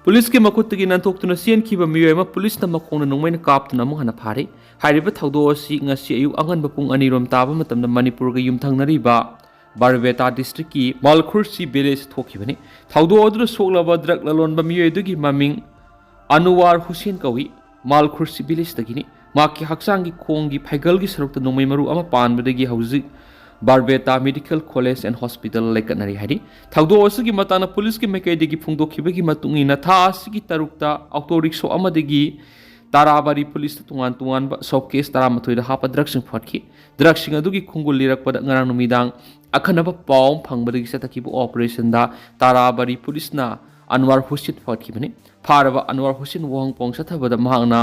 ꯄꯨꯂꯤꯁꯀꯤ ꯃꯈꯨꯠꯇꯒꯤ ꯅꯥꯟꯊꯣꯛꯇꯨꯅ ꯆꯦꯟꯈꯤꯕ ꯃꯤꯑꯣꯏ ꯑꯃ ꯄꯨꯂꯤꯁꯅ ꯃꯈꯣꯡꯅ ꯅꯣꯡꯃꯩꯅ ꯀꯥꯞꯇꯨꯅ ꯑꯃꯨꯛ ꯍꯟꯅ ꯐꯥꯔꯦ꯫ ꯍꯥꯏꯔꯤꯕ ꯊꯧꯗꯣꯛ ꯑꯁꯤ ꯉꯁꯤ ꯑꯌꯨꯛ ꯑꯉꯟꯕ ꯄꯨꯡ ꯑꯅꯤꯔꯣꯝ ꯇꯥꯕ ꯃꯇꯝꯗ ꯃꯅꯤꯄꯨꯔꯒ ꯌꯨꯝꯊꯪꯅꯔꯤꯕ ꯕꯥꯔꯕꯦꯇꯥ ꯗꯤꯁꯇ꯭ꯔꯤꯛꯀꯤ ꯃꯥꯜꯈꯨꯔꯁꯤ ꯚꯤꯂꯦꯖ ꯊꯣꯛꯈꯤꯕꯅꯤ꯫ ꯊꯧꯗꯣꯛ ꯑꯗꯨꯗ ꯁꯣꯛꯂꯕ ꯗ꯭ꯔꯒ ꯂꯂꯣꯟꯕ ꯃꯤꯑꯣꯏ ꯑꯗꯨꯒꯤ ꯃꯃꯤꯡ ꯑꯅꯨꯋꯥꯔ ꯍꯨꯁꯦꯟ ꯀꯧꯏ꯫ ꯃꯥꯜꯈꯨꯔꯁꯤ ꯚꯤꯂꯦꯖꯇꯒꯤꯅꯤ꯫ ꯃꯍꯥꯛꯀꯤ ꯍꯛꯆꯥꯡꯒꯤ ꯈꯣꯡꯒꯤ ꯐꯩꯒꯜꯒꯤ ꯁꯔꯨꯛꯇ ꯅꯣꯡꯃꯩ ꯃꯔꯨ ꯑꯃ ꯄꯥꯟꯕꯗꯒꯤ ꯍꯧꯖꯤꯛ ꯕꯥꯔꯕꯦꯇꯥ ꯃꯦꯗꯤꯀꯦꯜ ꯀꯣꯂꯦꯖ ꯑꯦꯟ ꯍꯣꯁꯄꯤꯇꯥꯜ ꯂꯩꯀꯠꯅꯔꯤ ꯍꯥꯏꯔꯤ꯫ ꯊꯧꯗꯣꯛ ꯑꯁꯤꯒꯤ ꯃꯇꯥꯡꯗ ꯄꯨꯂꯤꯁꯀꯤ ꯃꯥꯏꯀꯩꯗꯒꯤ ꯐꯣꯡꯗꯣꯛꯈꯤꯕꯒꯤ ꯃꯇꯨꯡ ꯏꯟꯅ, ꯊꯥ ꯑꯁꯤꯒꯤ ꯇꯔꯨꯛꯇ ꯑꯣꯇꯣ ꯔꯤꯛꯁꯣ ꯑꯃꯗꯒꯤ ꯇꯥꯔꯥꯕꯥꯔꯤ ꯄꯨꯂꯤꯁꯇ ꯇꯣꯉꯥꯟ ꯇꯣꯉꯥꯟꯕ ꯁꯣꯞꯀꯦꯁ ꯇꯔꯥꯃꯥꯊꯣꯏꯗ ꯍꯥꯞꯄ ꯗ꯭ꯔꯒꯁꯤꯡ ꯐꯥꯈꯤ꯫ ꯗ꯭ꯔꯒꯁꯤꯡ ꯑꯗꯨꯒꯤ ꯈꯣꯡꯒꯨꯜ ꯂꯤꯔꯛꯄꯗ ꯉꯔꯥꯡ ꯅꯨꯃꯤꯗꯥꯡ ꯑꯈꯟꯅꯕ ꯄꯥꯎ ꯑꯃ ꯐꯪꯕꯗꯒꯤ ꯆꯠꯊꯈꯤꯕ ꯑꯣꯄꯔꯦꯁꯟꯗ ꯇꯥꯔꯥꯕꯥꯔꯤ ꯄꯨꯂꯤꯁꯅ ꯑꯟꯋꯥꯔ ꯍꯨꯁꯦꯟ ꯐꯥꯈꯤꯕꯅꯤ꯫ ꯐꯥꯔꯕ ꯑꯟꯋꯥꯔ ꯍꯨꯁꯦꯟ ꯋꯥꯍꯪ ꯄꯥꯎ ꯆꯠꯊꯕꯗ ꯃꯍꯥꯛꯅ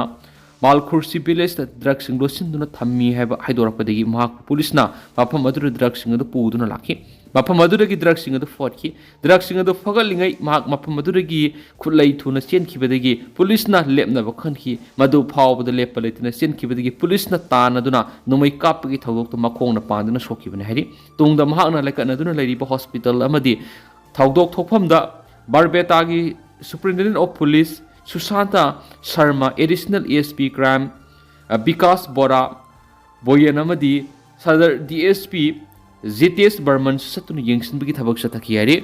ꯃꯥꯜꯈꯨꯔꯁꯤ ꯚꯤꯂꯦꯖꯇ ꯗ꯭ꯔꯒꯁꯤꯡ ꯂꯣꯠꯁꯤꯟꯗꯨꯅ ꯊꯝꯃꯤ ꯍꯥꯏꯕ ꯍꯥꯏꯗꯣꯔꯛꯄꯗꯒꯤ ꯃꯍꯥꯛꯄꯨ ꯄꯨꯂꯤꯁꯅ ꯃꯐꯝ ꯑꯗꯨꯗ ꯗ꯭ꯔꯒꯁꯤꯡ ꯑꯗꯨ ꯄꯨꯗꯨꯅ ꯂꯥꯛꯈꯤ꯫ ꯃꯐꯝ ꯑꯗꯨꯗꯒꯤ ꯗ꯭ꯔꯒꯁꯤꯡ ꯑꯗꯨ ꯐꯥꯈꯤ꯫ ꯗ꯭ꯔꯒꯁꯤꯡ ꯑꯗꯨ ꯐꯒꯠꯂꯤꯉꯩ ꯃꯍꯥꯛ ꯃꯐꯝ ꯑꯗꯨꯗꯒꯤ ꯈꯨꯠꯂꯩ ꯊꯨꯅ ꯆꯦꯟꯈꯤꯕꯗꯒꯤ ꯄꯨꯂꯤꯁꯅ ꯂꯦꯞꯅꯕ ꯈꯟꯈꯤ꯫ ꯃꯗꯨ ꯐꯥꯎꯕꯗ ꯂꯦꯞꯄ ꯂꯩꯇꯅ ꯆꯦꯟꯈꯤꯕꯗꯒꯤ ꯄꯨꯂꯤꯁꯅ ꯇꯥꯟꯅꯗꯨꯅ ꯅꯣꯡꯃꯩ ꯀꯥꯞꯄꯒꯤ ꯊꯧꯗꯣꯛꯇ ꯃꯈꯣꯡꯅ ꯄꯥꯟꯗꯨꯅ ꯁꯣꯛꯈꯤꯕꯅꯤ ꯍꯥꯏꯔꯤ꯫ ꯇꯨꯡꯗ ꯃꯍꯥꯛꯅ ꯂꯩꯀꯠꯅꯗꯨꯅ ꯂꯩꯔꯤꯕ ꯍꯣꯁꯄꯤꯇꯥꯜ ꯑꯃꯗꯤ ꯊꯧꯗꯣꯛ ꯊꯣꯛꯐꯝꯗ ꯕꯥꯔꯕꯦꯇꯥꯒꯤ superintendent of police Sushant Sharma, additional A S P crime, uh, Bikash ꯕꯣꯔꯥ, ꯕꯣꯌꯦꯟ ꯑꯃꯗꯤ Sadar D S P ꯖꯤꯇꯦꯁ Barman ꯆꯠꯇꯨꯅ ꯌꯦꯡꯁꯤꯟꯕꯒꯤ ꯊꯕꯛ ꯆꯠꯊꯈꯤ ꯍꯥꯏꯔꯤ꯫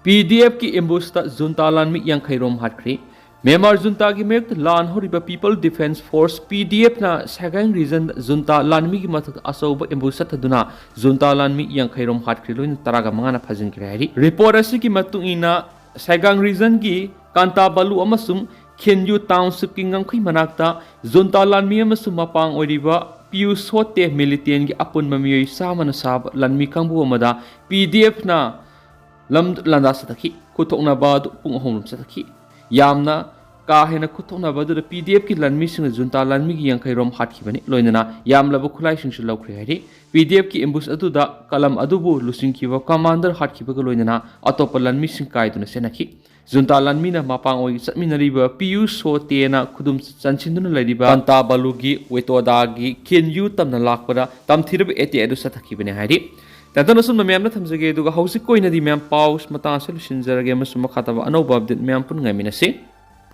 ꯄꯤ ꯗꯤ ꯑꯦꯐꯀꯤ ꯑꯦꯝꯕꯨꯁꯇ ꯖꯨꯟꯇꯥ ꯂꯥꯟꯃꯤ ꯌꯥꯡꯈꯩ ꯔꯣꯝ ꯍꯥꯠꯈ꯭ꯔꯤ꯫ ꯃ꯭ꯌꯥꯟꯃꯥꯔ ꯖꯨꯟꯇꯥꯒꯤ ꯃꯥꯌꯣꯛꯇ ꯂꯥꯟ ꯍꯧꯔꯤꯕ ꯄꯤꯄꯜ ꯗꯤꯐꯦꯟꯁ ꯐꯣꯔꯁ, ꯄꯤ ꯗꯤ ꯑꯦꯐꯅ ꯁꯦꯒꯥꯡ ꯔꯤꯖꯟꯗ ꯖꯨꯟꯇꯥ ꯂꯥꯟꯃꯤꯒꯤ ꯃꯊꯛꯇ ꯑꯆꯧꯕ ꯑꯦꯝꯕꯨꯁ ꯆꯠꯊꯗꯨꯅ ꯖꯨꯟꯇꯥ ꯂꯥꯟꯃꯤ ꯌꯥꯡꯈꯩ ꯔꯣꯝ ꯍꯥꯠꯈ꯭ꯔꯦ, ꯂꯣꯏꯅ ꯇꯔꯥꯒ ꯃꯉꯥꯅ ꯐꯥꯖꯤꯟꯈ꯭ꯔꯦ ꯍꯥꯏꯔꯤ꯫ ꯔꯤꯄꯣꯔꯠ ꯑꯁꯤꯒꯤ ꯃꯇꯨꯡ ꯏꯟꯅ, ꯁꯦꯒꯥꯡ ꯔꯤꯖꯟꯒꯤ ꯀꯥꯟꯇꯥꯕꯥꯂꯨ ꯑꯃꯁꯨꯡ ꯈꯦꯟꯌꯨ ꯇꯥꯎꯟꯁꯤꯞꯀꯤ ꯉꯝꯈꯩ ꯃꯅꯥꯛꯇ ꯖꯨꯟꯇꯥ ꯂꯥꯟꯃꯤ ꯑꯃꯁꯨꯡ ꯃꯄꯥꯡ ꯑꯣꯏꯔꯤꯕ ꯄꯤꯌꯨ ꯁꯣꯇꯦ ꯃꯤꯂꯤꯇꯦꯟꯒꯤ ꯑꯄꯨꯟꯕ ꯃꯤꯑꯣꯏ ꯆꯥꯝꯃꯅ ꯁꯥꯕ ꯂꯥꯟꯃꯤ ꯀꯥꯡꯕꯨ ꯑꯃꯗ ꯄꯤ ꯗꯤ ꯑꯦꯐꯅ ꯂꯝ ꯂꯥꯟꯗꯥ ꯆꯠꯊꯈꯤ꯫ ꯈꯨꯠꯊꯣꯛꯅꯕ ꯑꯗꯨ ꯄꯨꯡ ꯑꯍꯨꯝ ꯔꯣꯝ ꯆꯠꯊꯈꯤ꯫ ꯌꯥꯝꯅ ꯀꯥ ꯍꯦꯟꯅ ꯈꯨꯠꯊꯣꯛꯅꯕ ꯑꯗꯨꯗ ꯄꯤ ꯗꯤ ꯑꯦꯐꯀꯤ ꯂꯥꯟꯃꯤꯁꯤꯡꯅ ꯖꯨꯟꯇꯥ ꯂꯥꯟꯃꯤꯒꯤ ꯌꯥꯡꯈꯩ ꯔꯣꯝ ꯍꯥꯠꯈꯤꯕꯅꯤ, ꯂꯣꯏꯅꯅ ꯌꯥꯝꯂꯕ ꯈꯨꯠꯂꯥꯏꯁꯤꯡꯁꯨ ꯂꯧꯈ꯭ꯔꯦ ꯍꯥꯏꯔꯤ꯫ ꯄꯤ ꯗꯤ ꯑꯦꯐꯀꯤ ꯑꯦꯝꯕꯨꯁ ꯑꯗꯨꯗ ꯀꯂꯝ ꯑꯗꯨꯕꯨ ꯂꯨꯆꯤꯡꯈꯤꯕ ꯀꯃꯥꯟꯗꯔ ꯍꯥꯠꯈꯤꯕꯒ ꯂꯣꯏꯅꯅ ꯑꯇꯣꯞꯄ ꯂꯥꯟꯃꯤꯁꯤꯡ ꯀꯥꯏꯗꯨꯅ ꯆꯦꯟꯅꯈꯤ꯫ ꯖꯨꯟꯇꯥ ꯂꯥꯟꯃꯤꯅ ꯃꯄꯥꯡ ꯑꯣꯏ ꯆꯠꯃꯤꯟꯅꯔꯤꯕ ꯄꯤꯌꯨ ꯁꯣꯇꯦꯅ ꯈꯨꯗꯨꯝ ꯆꯟꯁꯤꯟꯗꯨꯅ ꯂꯩꯔꯤꯕ ꯀꯟꯇꯥꯕꯥꯂꯨꯒꯤ ꯋꯦꯇꯣꯗꯥꯒꯤ ꯈꯦꯟꯌꯨ ꯇꯝꯅ ꯂꯥꯛꯄꯗ ꯇꯝꯊꯤꯔꯕ ꯑꯦꯇꯦꯛ ꯑꯗꯨ ꯆꯠꯊꯈꯤꯕꯅꯤ ꯍꯥꯏꯔꯤ꯫ ꯇꯦꯟꯇꯟ ꯑꯁꯨꯝꯅ ꯃꯌꯥꯝꯅ ꯊꯝꯖꯒꯦ, ꯑꯗꯨꯒ ꯍꯧꯖꯤꯛꯀꯤ ꯑꯣꯏꯅꯗꯤ ꯃꯌꯥꯝ ꯄꯥꯎ ꯃꯇꯥꯡ ꯑꯁꯤ ꯂꯣꯏꯁꯤꯟꯖꯔꯒꯦ ꯑꯃꯁꯨꯡ ꯃꯈꯥ ꯇꯥꯕ ꯑꯅꯧꯕ ꯑꯞꯗꯦꯠ ꯃꯌꯥꯝ ꯄꯨꯟꯅ ꯉꯥꯏꯃꯤꯟꯅꯁꯤ꯫